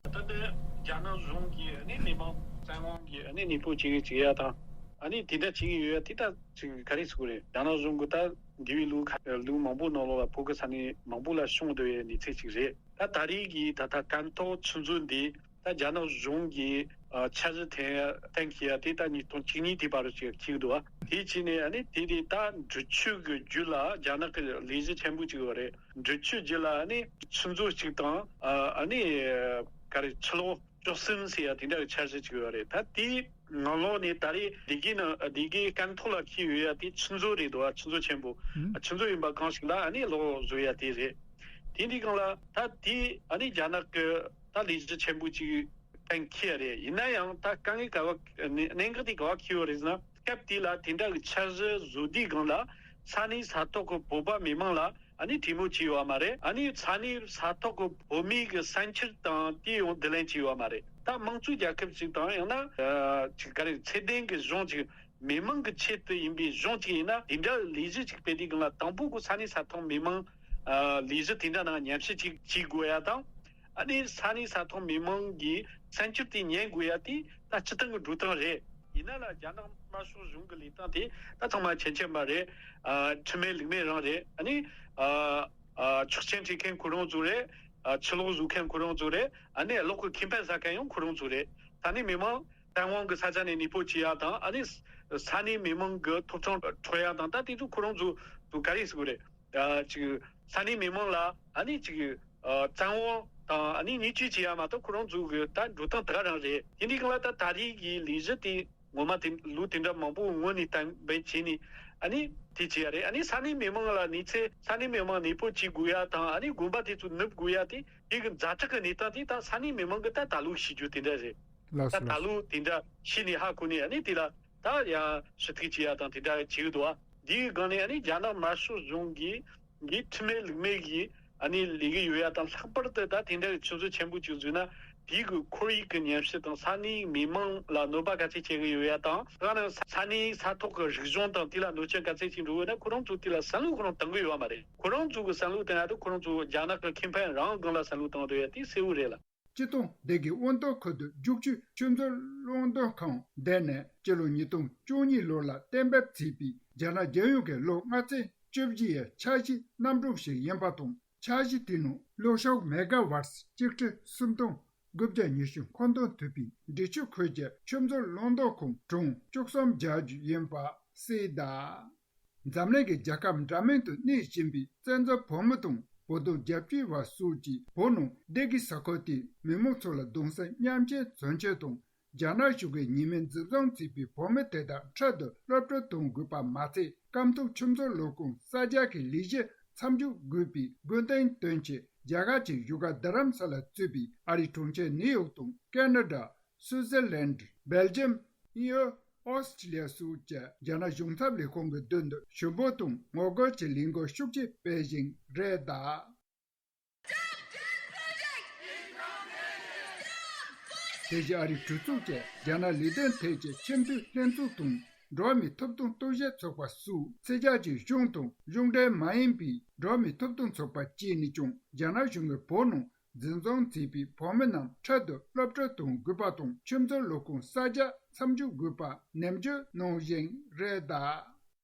ད་ལྟ་རྒྱ་ནག་གཞུང་གིས་ནི་མི་མང་བཙན་དབང་གིས་ནི་གནས་སྤོ་བྱེད་ཀྱི་བྱེད་ཡ་དང་། ཨ་ནི་དེ་འདྲ་བྱེད་ཀྱི་ཡོད་ཡ་དེ་ད་ཅིག་ག་རེ་ཟེར་དགོས་རེད། རྒྱ་ནག་གཞུང་གི་ད་འདས་པའི་ལོ་ཁ་ལོ་མང་པོ་ནང་ལོགས་ལ་བོད་ཀྱི་ས་གནས་མང་པོ་ལ་བྱུང་བསྡད་ཡའི་གནས་ཚུལ་ཅིག་རེད། ད་ད་རེས་ཀྱི་ད་ལྟ་སྐམ་ཐོག་ཆུ་མཛོད་འདི་ད་རྒྱ་ནག་གཞུང་གིས་ཨ་འཆར་གཞི་འཐེན་གཏན་འཁེལ་ཡ་དེ་ད་ཉིས་སྟོང་བཅུ་གཉིས་དེ་བར་ཅིག་འཁེལ་འདུག་ཨ། དེ་བྱས་ནས་ཨ་ནི་དེ་དེ་ད་འབྲི་ཆུ་གི་རྒྱུད་ལ་རྒྱ་ནག་གི་ལས་གཞི་ཆེན་པོ་ཅིག་ཡོད་རེད། འབྲི་ཆུ་རྒྱུད་ལ་ཨ་ནི་ཆུ་མཛོད་ཅིག་དང་ཨ་ཨ་ནི་ག་རེ་ཆུ་ལོག་བཅུ་གསུམ་ཟེར་ཡ་དེ་འདྲ་གི་འཆར་གཞི་ཅིག་ཡོད་རེད། ད་དེའི་ནང་ལོགས་ནས་ད་རེས་སྡེ་དགེ་ནང་སྡེ་དགེ་སྐམ་ཐོག་ལ་འཁེལ་ཡོད་ཡ་དེ་ཆུ་མཛོད་རེད་འདུག་ཨ། ཆུ་མཛོད་ཆེན་པོ། ཨ་ཆུ་མཛོད་ཡིན་པ་གང་ཞིག་ལ་ཨ་ནི་གློག་བཟོ་ཡ་དེ་རེད། དེ་འདི་སྒང་ལ་ད་དེ་ཨ་ནི་རྒྱ་ནག་གི་ད་ལས་གཞི་ཆེན་པོ་ཅིག་གཏན་འཁེལ་རེད། ཡིན་ན་ཡང་ད་དཀའ་ངལ་ག་བ་གནད་འགག་དེ་ག་བ་འཁེལ་ཡོད་རེད་ཟེར་ན། སྐབས་དེ་ལ་དེ་འདྲ་གི་འཆར་གཞི་བཟོ་དུས་སྒང་ལ་ས་གནས་ས་ཐོག་གི་བོད་པ་མི་མང་ལ་ཨ་ནི་གྲོས་མོལ་བྱས་ཡོད་མ་རེད། ཨ་ནི་ས་གནས་ས་ཐོག་གི་བོད་མིའི་གི་བསམ་འཆར་དང་དེ་ཡང་བསྡུ་ལེན་བྱས་ཡོད་མ་རེད། ད་དམངས་གཙོའི་རྒྱལ་ཁབ་ཅིག་དང་ཡང་ན་ཅིག་ག་རེ་ཚད་ལྡན་གི་གཞུང་ཅིག་མི་མང་གི་ཆེད་དུ་ཡིན་པའི་གཞུང་ཅིག་ཡིན་ན། དེ་འདྲ་ལས་གཞི་ཅིག་སྤེལ་དུས་སྒང་ལ་དང་པོ་གི་ས་གནས་ས་ཐོག་མི་མང་ལས་གཞི་དེ་འདྲ་ནང་ཉམས་ཞིབ་ཅིག་བྱེད་དགོས་ཡ་དང་། ཨ་ནི་ས་གནས་ས་ཐོག་མི་མང་གི་བསམ་འཆར་དེ་ཉན་དགོས་ཡ་དེ་ད་སྤྱིར་བཏང་གི་འགྲོ་སྟངས་རེད། ཡིན་ན་ལ་རྒྱ་ནག་དམར་ཤོག་གཞུང་གི་ལས་སྟངས་དེ་ད་ཚང་མ་མཁྱེན་མཁྱེན་པ་རེད། ཨ་ཁྲིམས་མེད་ལུགས་མེད་རང་རེད། ཨ་ནི་ཨ་ཨ་ཆོག་མཆན་སྤྲད་མཁན་ཁོ་རང་ཚོ་རེད། ཨ་ཆུ་ལོག་བཟོ་མཁན་ཁོ་རང་ཚོ་རེད། ཨ་ནི་གློག་གི་ཁེ་ཕན་ཟ་མཁན་ཡང་ཁོ་རང་ཚོ་རེད། ད་ནི་མི་མང་བཙན་དབང་གི་ས་ཆ་ནས་གནས་སྤོ་བྱེད་ཡ་དང་། ཨ་ནི་ས་གནས་མི་མང་གི་ཐོབ་ཐང་འཕྲོག་ཡ་དང་། ད་དེ་ཚོ་ཁོ་རང་ཚོ་ཚོ་ག་རེ་ཟེར་དགོས་རེད། ཨ་ཅིག་ས་གནས་མི་མང་ལ་ཨ་ནི་ཅིག་ཨ་བཙན་དབང་དང་ཨ་ནི་བརྙས་བཅོས་བྱེད་ཡ་མ་གཏོགས་ཁོ་རང་ཚོ་གི་ད་འགྲོ་སྟངས་དེ་ག་རང་རེད། དེ་འདྲའི་སྒང་ལ་ད་ད་རེས་ཀྱི་ལས་གཞི་དེ་ངོ་མ་དེ་ལོ་དེ་འདྲ་མང་པོ་སྔོན་ནས་གཏན་འབེབས་བྱས་ནས་ཨ་ནི་དེ་བྱེད་ཡ་རེད། ཨ་ནི་ས་གནས་མི་མང་ལ་གནས་ཚུལ་ས་གནས་མི་མང་གནས་སྤོ་བྱེད་དགོས་ཡ་དང་། ཨ་ནི་དགོན་པ་དེ་ཚོ་ནུབ་དགོས་ཡ་དེ་དེ་གི་ཛ་དྲག་གི་གནས་སྟངས་དེ་ད་ས་གནས་མི་མང་གི་ད་ད་ལོ་ཤེས་རྒྱུ་དེ་འདྲ་རེད། ལགས་ད་སོ་ད་ལགས་སོ། ལོ་དེ་འདྲ་ཤེས་ནས་ཧ་གོ་ནས་ཨ་ནི་དེ་ལ་ད་ཡང་ཞུ་གཏུག་བྱེད་ཡ་དང་དེ་འདྲ་བྱེད་ཀྱི་འདུག་བ། འདིའི་སྒང་ནས་ཨ་ནི་རྒྱ་ནག་དམར་ཤོག་གཞུང་གིས་གིས་ཁྲིམས་མེད་ལུགས་མེད་ཀྱིས་ཨ་ནི་ལས་ཀྱི་ཡོད་ཡ་དང་། ལྷག་པར་དུ་ད་དེ་འདྲ་གི་ཆུ་མཛོད་ཆེན་པོ་ཅིག་བཟོས་ན་དེའི་གི་ཁོར་ཡུག་གི་ཉམས་ཞིབ་དང་། ས་གནས་མི་མང་ལ་གནོད་པ་ག་ཚད་བྱེད་ཀྱི་ཡོད་ཡ་དང་། ད་ནི་ས་གནས་ས་ཐོག་གི་རིག་གཞུང་དང་དེ་ལ་གནོད་སྐྱོན་ག་ཚད་ཅིག་འགྲོ་ཡོད་ན་ཁོ་རང་ཚོ་དེ་ལ་བསམ་བློ་ཁོ་རང་གཏོང་གི་ཡོད་མ་རེད། ཁོ་རང་ཚོ་གི་བསམ་བློ་གཏོང་ཡ་དེ་ཁོ་རང་ཚོ་རྒྱ་ནག་གི་ཁེ་ཕན་རང་སྒང་ལ་བསམ་བློ་གཏོང་འདོད་ཡ་དེ་གསལ་བོ་རེད་ལ། སྤྱི་སྟོང་སྡེ་དགེ་དབོན་སྟོང་ཁུལ་དུ་རྒྱུག་ཆུའི་ཆུ་མཛོད་བློ་འདོན་ཁང་བསྡད་ནས་སྤྱི་ལོ་ཉིས་སྟོང་བཅུ་གཉིས་ལོ་ལ་གཏན་འབེབས་བྱས་པའི་རྒྱ་ནག་རྒྱལ་ཡོངས་ཀྱི་ལོ་ལྔ་ཚན་བཅུ་བཞི་ཡི་འཆར་གཞི་མཉམ་སྒྲུབ་ཞིག་ཡིན་པ་དང་། འཆར་གཞི་དེའི་ནང་གློག་ཤུགས་མེ་ག་ཝཊ་གཅིག་ཁྲི་སུམ་སྟོང་དགུ་བརྒྱ་ཉི་ཤུ་མཁོ་འདོན་ཐུབ་པའི་འབྲི་ཆུ་ཁུལ་གྱི་ཆུ་མཛོད་བློ་འདོན་ཁང་གྲངས་བཅུ་གསུམ་རྒྱག་རྒྱུ་ཡིན་པ་གསལ་གདའ། འཛམ་གླིང་གི་རྒྱལ་ཁབ་འདྲ་མིན་དུ་གནས་བཞིན་པའི་བཙན་བྱོལ་བོད་མི་དང་བོད་དོན་རྒྱབ་སྐྱོར་བ་སོགས་ཀྱིས་བོད་ནང་སྡེ་དགེ་ས་ཁུལ་དེའི་མི་མང་ཚོ་ལ་གདུང་སེམས་མཉམ་སྐྱེད་མཚོན་ཆེད་དང་། རྒྱ་ནག་གཞུང་གིས་ཉེས་མེད་འཛིན་བཟུང་བྱས་པའི་བོད་མི་དེ་དག་འཕྲལ་དུ་གློད་བཀྲོལ་གཏོང་དགོས་པ་མ་ཚད། སྐམ་ཐུག་ཆུ་མཛོད་བློ་ཁང་གསར་རྒྱག་གི་ལས་གཞི་མཚམས་འཇོག་དགོས་པའི་དགོས་འདུན་བཏོན་ཆེད། རྒྱ་གར་གྱི་བཞུགས་སྒར་རྡ་རམ་ས་ལ་གཙོས་པའི་ཨ་རིའི་གྲོང་ཁྱེར་ནིའུ་ཡོག་དང་། ཁེ་ན་ཌ། སུའུ་ཙེར་ལན། སྦེལ་ཇམ། དབྱིན་ཡུལ། ཨོ་སི་ཀྲི་ལི་ཡ་སོགས་ཀྱི་རྒྱ་ནག་གཞུང་ཚབ་ལས་ཁུངས་ཀྱི་མདུན་དུ་ཞུ་འབོད་དང་ངོ་རྒོལ་གྱི་ལས་འགུལ་ཤུགས་ཆེ་སྤེལ་བཞིན་རེད་གདའ། དེ་བཞིན་ཨ་རིའི་གྲོས་ཚོགས་ཀྱི་རྒྱ་ནག་ལས་དོན་ཐད་ཀྱི་ཆེས་མཐོའི་ལྷན་ཚོགས་དང་། འགྲོ་བ་མིའི་ཐོབ་ཐང་རྟོག་ཞིབ་ཚོགས་པ་སོགས་ཕྱི་རྒྱལ་གྱི་གཞུང་དང་གཞུང་འབྲེལ་མ་ཡིན་པའི་འགྲོ་བ་མིའི་ཐོབ་ཐང་ཚོགས་པ་བཅས་ནས་ཀྱང་རྒྱ་ནག་གཞུང་གིས་བོད་ནང་འཛིན་བཟུང་བྱས་པའི་བོད་མི་རྣམས་འཕྲལ་དུ་གློད་བཀྲོལ་གཏོང་དགོས་པ་དང་། ཆུ་མཛོད་བློ་ཁང་གསར་རྒྱག་མཚམས་འཇོག་དགོས་པ་ནན་བརྗོད་གནང་བཞིན་རེད་གདའ།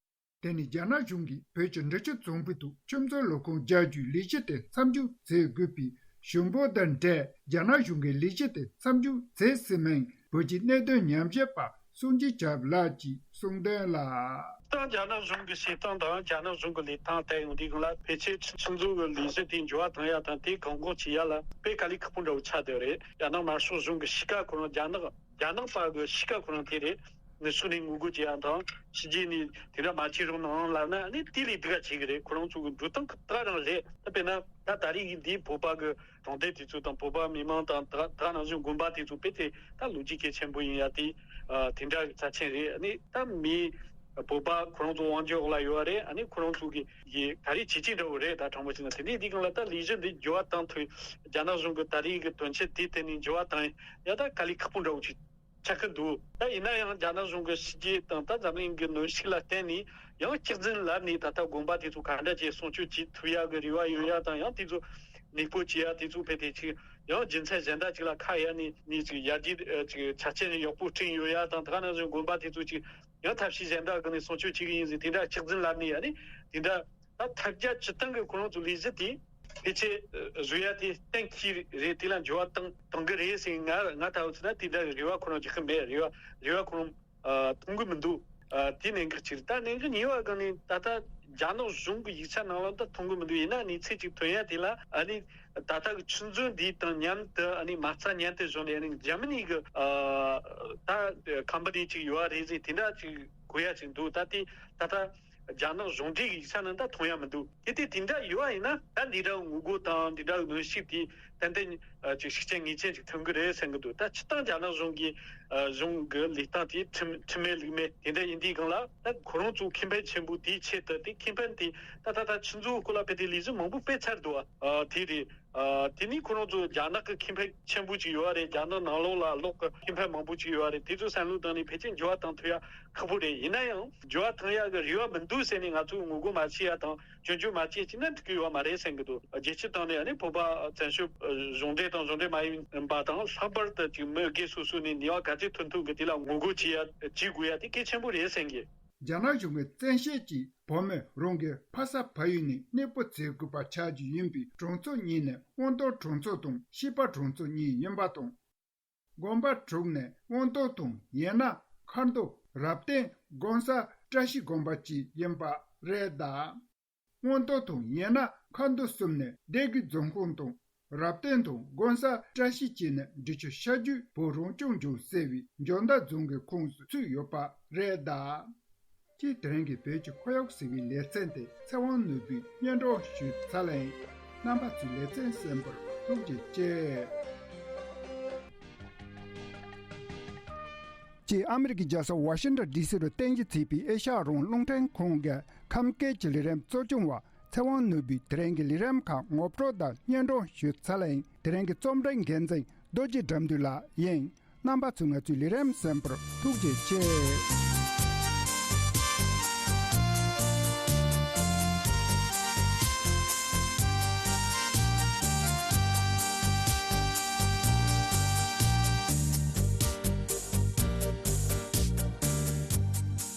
དེ་ནི་རྒྱ་ནག་གཞུང་གིས་བོད་ཀྱི་འབྲི་ཆུ་གཙང་པོའི་ཐོག་ཆུ་མཛོད་བློ་ཁང་རྒྱག་རྒྱུའི་ལས་གཞི་དེ་མཚམས་འཇོག་བྱེད་དགོས་པའི་ཞུ་འབོད་དང་འབྲེལ། རྒྱ་ནག་གཞུང་གིས་ལས་གཞི་དེ་མཚམས་འཇོག་བྱས་ཟིན་མིན་བོད་ཀྱི་གནད་དོན་ཉམས་ཞིབ་པ་སངས་རྒྱས་སྐྱབས་ལགས་ཀྱིས་གསུངས་དོན་ལ། ད་རྒྱ་ནག་གཞུང་གི་བྱེད་སྟངས་དང་རྒྱ་ནག་གཞུང་གི་ལས་སྟངས་དེ་ཡོང་དུས་སྒང་ལ་ཕལ་ཆེར་ཆུ་མཛོད་ཀྱི་ལས་གཞི་དེ་འགྱུར་བ་གཏོང་ཡ་དང་དེ་བཀག་འགོག་བྱེད་ཡ་ལ་དཔེ་དཀའ་ལས་ཁག་པོ་འདྲ་བོ་ཆགས་བསྡད་རེད། རྒྱ་ནག་དམར་ཤོག་གཞུང་གི་གཤིས་ཀ་ཁོ་རང་རྒྱ་ནག་རྒྱ་ནག་པ་གི་གཤིས་ཀ་ཁོ་རང་དེ་རེད། ནས་སུ་ནས་ངོ་རྒོལ་བྱེད་ཡ་དང་ཕྱི་རྒྱལ་ནས་དེ་འདྲ་མ་བྱེད་རོགས་གནང་ལབ་ན་ནི་དེ་ལས་སྡུག་ག་བྱེད་གི་རེད། ཁོ་རང་ཚོ་གི་འགྲོ་སྟངས་གི་ད་རང་རེད། ད་དཔེར་ན་ད་ད་རེས་ཀྱི་འདིའི་བོད་པ་གི་གྲོང་སྡེ་དེ་ཚོ་དང་བོད་པ་མི་མང་དང་ད་ད་ནང་བཞིན་དགོན་པ་དེ་ཚོ་དཔེ་དེ་ད་ལོ་རྒྱུས་གལ་ཆེན་པོ་ཡིན་ཡ་དེ་དེ་འདྲ་གི་རྩ་ཆེན་རེད། ནི་ད་མི་བོད་པ་ཁོ་རང་ཚོ་དབང་སྒྱུར་འོག་ལ་ཡོད་རེད། ཨ་ནི་ཁོ་རང་ཚོ་གི་གི་ག་རེ་བྱེད་ཀྱི་འདྲ་བོ་རེད། ད་དྲང་པོ་བྱས་ན་དེ་འདྲའི་དེ་གང་ལ་ད་ལས་གཞི་འདི་འགྱུར་བ་བཏང་ཐུབ། རྒྱ་ནག་གཞུང་གི་ད་རེས་ཀྱི་དོན་ཆེན་དེ་ཐད་ནས་འགྱུར་བ་བཏང་ཡ་ད་དཀའ་ལས་ཁག་པོ་འདྲ་བོ་ཅིག་ཆགས་ཀྱི་འདུག་ད་ཡིན་ན་ཡང་རྒྱ་ནག་གཞུང་གི་ཕྱི་རྒྱལ་དང་ད་འཛམ་གླིང་གི་གནོན་ཤུགས་ལ་བརྟེན་ནས་ཡང་སྐྱག་རྫུན་ལབ་ནས་ད་ལྟ་དགོན་པ་དེ་ཚོ་ག་འདྲ་བྱས་སྲུང་སྐྱོབ་བྱེད་ཐུབ་ཡག་གི་རེ་བ་ཡོད་ཡག་དང་། ཡང་དེ་ཚོ་གནས་སྤོ་བྱེད་ཡག་དེ་ཚོ་ཕལ་ཆེར་ཡང་རྒྱུ་མཚན་གཞན་དག་ཅིག་ལ་ཁ་གཡར་ནས་ནས་ཅིག་ཡར་རྒྱས་ཅིག་ཆ་རྐྱེན་ཡག་པོ་བསྐྲུན་ཡོད་ཡག་དང་། ད་ག་ནང་བཞིན་དགོན་པ་དེ་ཚོ་ཅིག་ཡང་ཐབས་ཤེས་གཞན་དག་གི་ནས་སྲུང་སྐྱོབ་བྱེད་ཀྱི་ཡིན་ཟེར་དེ་འདྲ་སྐྱག་རྫུན་ལབ་ནས། ཨ་ནི་དེ་འདྲ་ད་ཐབས་བརྒྱ་ཇུས་སྟོང་གི་ཁོ་རང་ཚོ་ལས་གཞི་དེ་ཕལ་ཆེར་བཟོ་ཡ་དེ་གཏན་འཁེལ་རེད། དེ་ལ་འགྱུར་བ་བཏང་གཏོང་གི་རེད་ཟེར། ང་ང་ལྟ་བུ་ཚོ་ན་དེ་འདྲ་རེ་བ་ཁོ་རང་རྒྱག་གི་མེད། རེ་བ་རེ་བ་ཁོ་རང་ཨ་མཐོང་གི་མི་འདུག་ཨ་དེ་གནད་འགག་ཅིག་རེད། ད་གནད་འགག་གཉིས་པ་གང་ནི་ད་ལྟ་རྒྱ་ནག་གཞུང་གི་ཡིག་ཆ་ནང་ལ་ད་མཐོང་གི་མི་འདུག་ཡིན་ན་གནས་ཚུལ་ཅིག་ཐོན་ཡ་དེ་ལ་ཨ་ནི་ད་ལྟ་གི་ཆུ་མཛོད་འདི་དང་མཉམ་དུ་ཨ་ནི་མ་རྩ་མཉམ་དུ་བཟུང་ནས་ཨ་ནི་འཇར་མ་ནི་གི་ཨ་ད་ཁམ་པ་ནི་ཅིག་ཡོད་རེད་ཟེར་དེ་འདྲ་ཅིག་གོ་ཡ་ཅིག་འདུག་ད་དེ་ད་ལྟ་རྒྱ་ནག་གཞུང་འབྲེལ་གྱི་ཡིག་ཆ་ནང་ད་མཐོང་ཡ་མི་འདུག་དེ་དེ་དེ་འདྲ་ཡོད་པ་ཡིན་ན་ད་འདི་འདྲ་ངོ་རྒོལ་དང་འདི་འདྲ་གནོན་ཤུགས་དེ་ཏན་ཏན་ཅིག་ཤུགས་རྐྱེན་ངེས་ཅན་ཅིག་ཐོན་གི་རེད་བསམ་གི་འདུག་ད་སྤྱིར་བཏང་རྒྱ་ནག་གཞུང་གི་གཞུང་གི་ལས་སྟངས་དེ་ཁྲིམས་ཁྲིམས་མེད་ལུགས་མེད་དེ་འདྲ་ཡིན་དུས་སྒང་ལ། ད་ཁོ་རང་ཚོ་ཁེ་ཕན་ཆེན་པོ་དེའི་ཆེད་དུ་དེ་ཁེ་ཕན་དེ་ད་ད་ད་ཆུ་མཛོད་སྐོར་ལ་དཔེ་དེ་ལས་གཞི་མང་པོ་སྤེལ་ཚར་འདུག་ཨ་དེ་རེད། ཨ་དེ་ནི་ཁོ་རང་ཚོ་རྒྱ་ནག་གི་ཁེ་ཕན་ཆེན་པོ་ཅིག་ཡོད་རེད། རྒྱ་ནག་ནང་ལོགས་ལ་ལོག་གི་ཁེ་ཕན་མང་པོ་ཅིག་ཡོད་རེད། དེ་ཚོ་བསམ་བློ་བཏང་ནས་ཕལ་ཆེར་འགྱུར་བ་བཏང་ཐུབ་ཡ་ཁག་པོ་རེད། ཡིན་ན་ཡང་འགྱུར་བ་བཏང་ཡག་གི་རེ་བ་མི་འདུག་ཟེར་ནས་ང་ཚོས་ངོ་རྒོལ་མ་བྱེད་ཡ་དང་སྐྱོན་བརྗོད་མ་བྱེད་ཅིག་ན་འགྲིག་གི་ཡོད་མ་རེད་བསམ་གི་འདུག་རྒྱལ་སྤྱིའི་སྟེང་ནས་ཨ་ནི་བོད་པ་བཙན་བྱོལ་གཞུང་འབྲེལ་དང་གཞུང་འབྲེལ་མ་ཡིན་པ་དང་ལྷག་པར་དུ་ཅིག་མི་སྒེར་སོ་སོ་ནས་ནུས་པ་ག་ཚོད་ཐོན་ཐུབ་གི་དེ་ལ་ངོ་རྒོལ་བྱེད་ཡ་བྱེད་དགོས་ཡ་དེ་གལ་ཆེན་པོ་རེད་བསམ་གི་རྒྱ་ནག་གཞུང་གི་བཙན་ཤེད་ཀྱིས་བོད་མི་རང་གི་ཕ་ས་ཕ་ཡུལ་ནས་གནས་སྤོ་བྱེད་དགོས་པ་ཆགས་ཀྱི་ཡིན་པའི་གྲོང་ཚོ་གཉིས་ནི་དབང་ཐང་གྲོང་ཚོ་དང་ཤེས་པ་གྲོང་ཚོ་གཉིས་ཡིན་པ་དང་། དགོན་པ་དྲུག་ནི་དབང་ཐང་དང་ཡན་ན་མཁར་མདོ་རབ་བརྟན་དགོན་ས་བཀྲ་ཤིས་དགོན་པ་བཅས་ཡིན་པ་རེད་གདའ། དབང་ཐང་དང་ཡན་ན་མཁར་མདོ་གསུམ་ནི་སྡེ་དགེ་རྫོང་ཁོངས་དང་། རབ་བརྟན་དང་དགོན་ས་བཀྲ་ཤིས་བཅས་ནི་འབྲི་ཆུ་ཤར་རྒྱུད་བོད་རང་སྐྱོང་ལྗོངས་ཟེར་བའི་འཇོ་མདའ་རྫོང་གི་ཁོངས་སུ་ཚུད་ཡོད་པ་རེད་གདའ། སྤྱིར་དེ་རིང་གི་བོད་ཀྱི་ཁོར་ཡུག་ཟེར་བའི་ལེ་ཚན་དེ་ཚེ་དབང་ནོར་བུས་སྙན་སྒྲོན་ཞུས་ཚར་ལ་ཡིན། རྣམ་པ་ཚོས་ལེ་ཚན་གསན་པར་ཐུགས་རྗེ་ཆེ། སྤྱིར་ཨ་མི་རི་ཀའི་རྒྱལ་ས་ཝ་ཤིང་ཊོན་ཌི་སི་རུ་རྟེན་གཞི་བྱས་པའི་ཨེ་ཤ་ཡ་རང་དབང་རླུང་འཕྲིན་ཁང་གི་ཁམས་སྐད་ཀྱི་ལས་རིམ་གཙོ་སྐྱོང་བ་ཚེ་དབང་ནོར་བུས་དེ་རིང་གི་ལས་རིམ་ཁག་ངོ་སྤྲོད་དང་སྙན་སྒྲོན་ཞུས་ཚར་ལ་ཡིན། དེ་རིང་གི་རྩོམ་སྒྲིག་འགན་འཛིན་རྡོ་རྗེ་དགྲ་འདུལ་ལགས་ཡིན། རྣམ་པ་ཚོས་ང་ཚོའི་ལས་རིམ་གསན་པར་ཐུགས་རྗེ་ཆེ།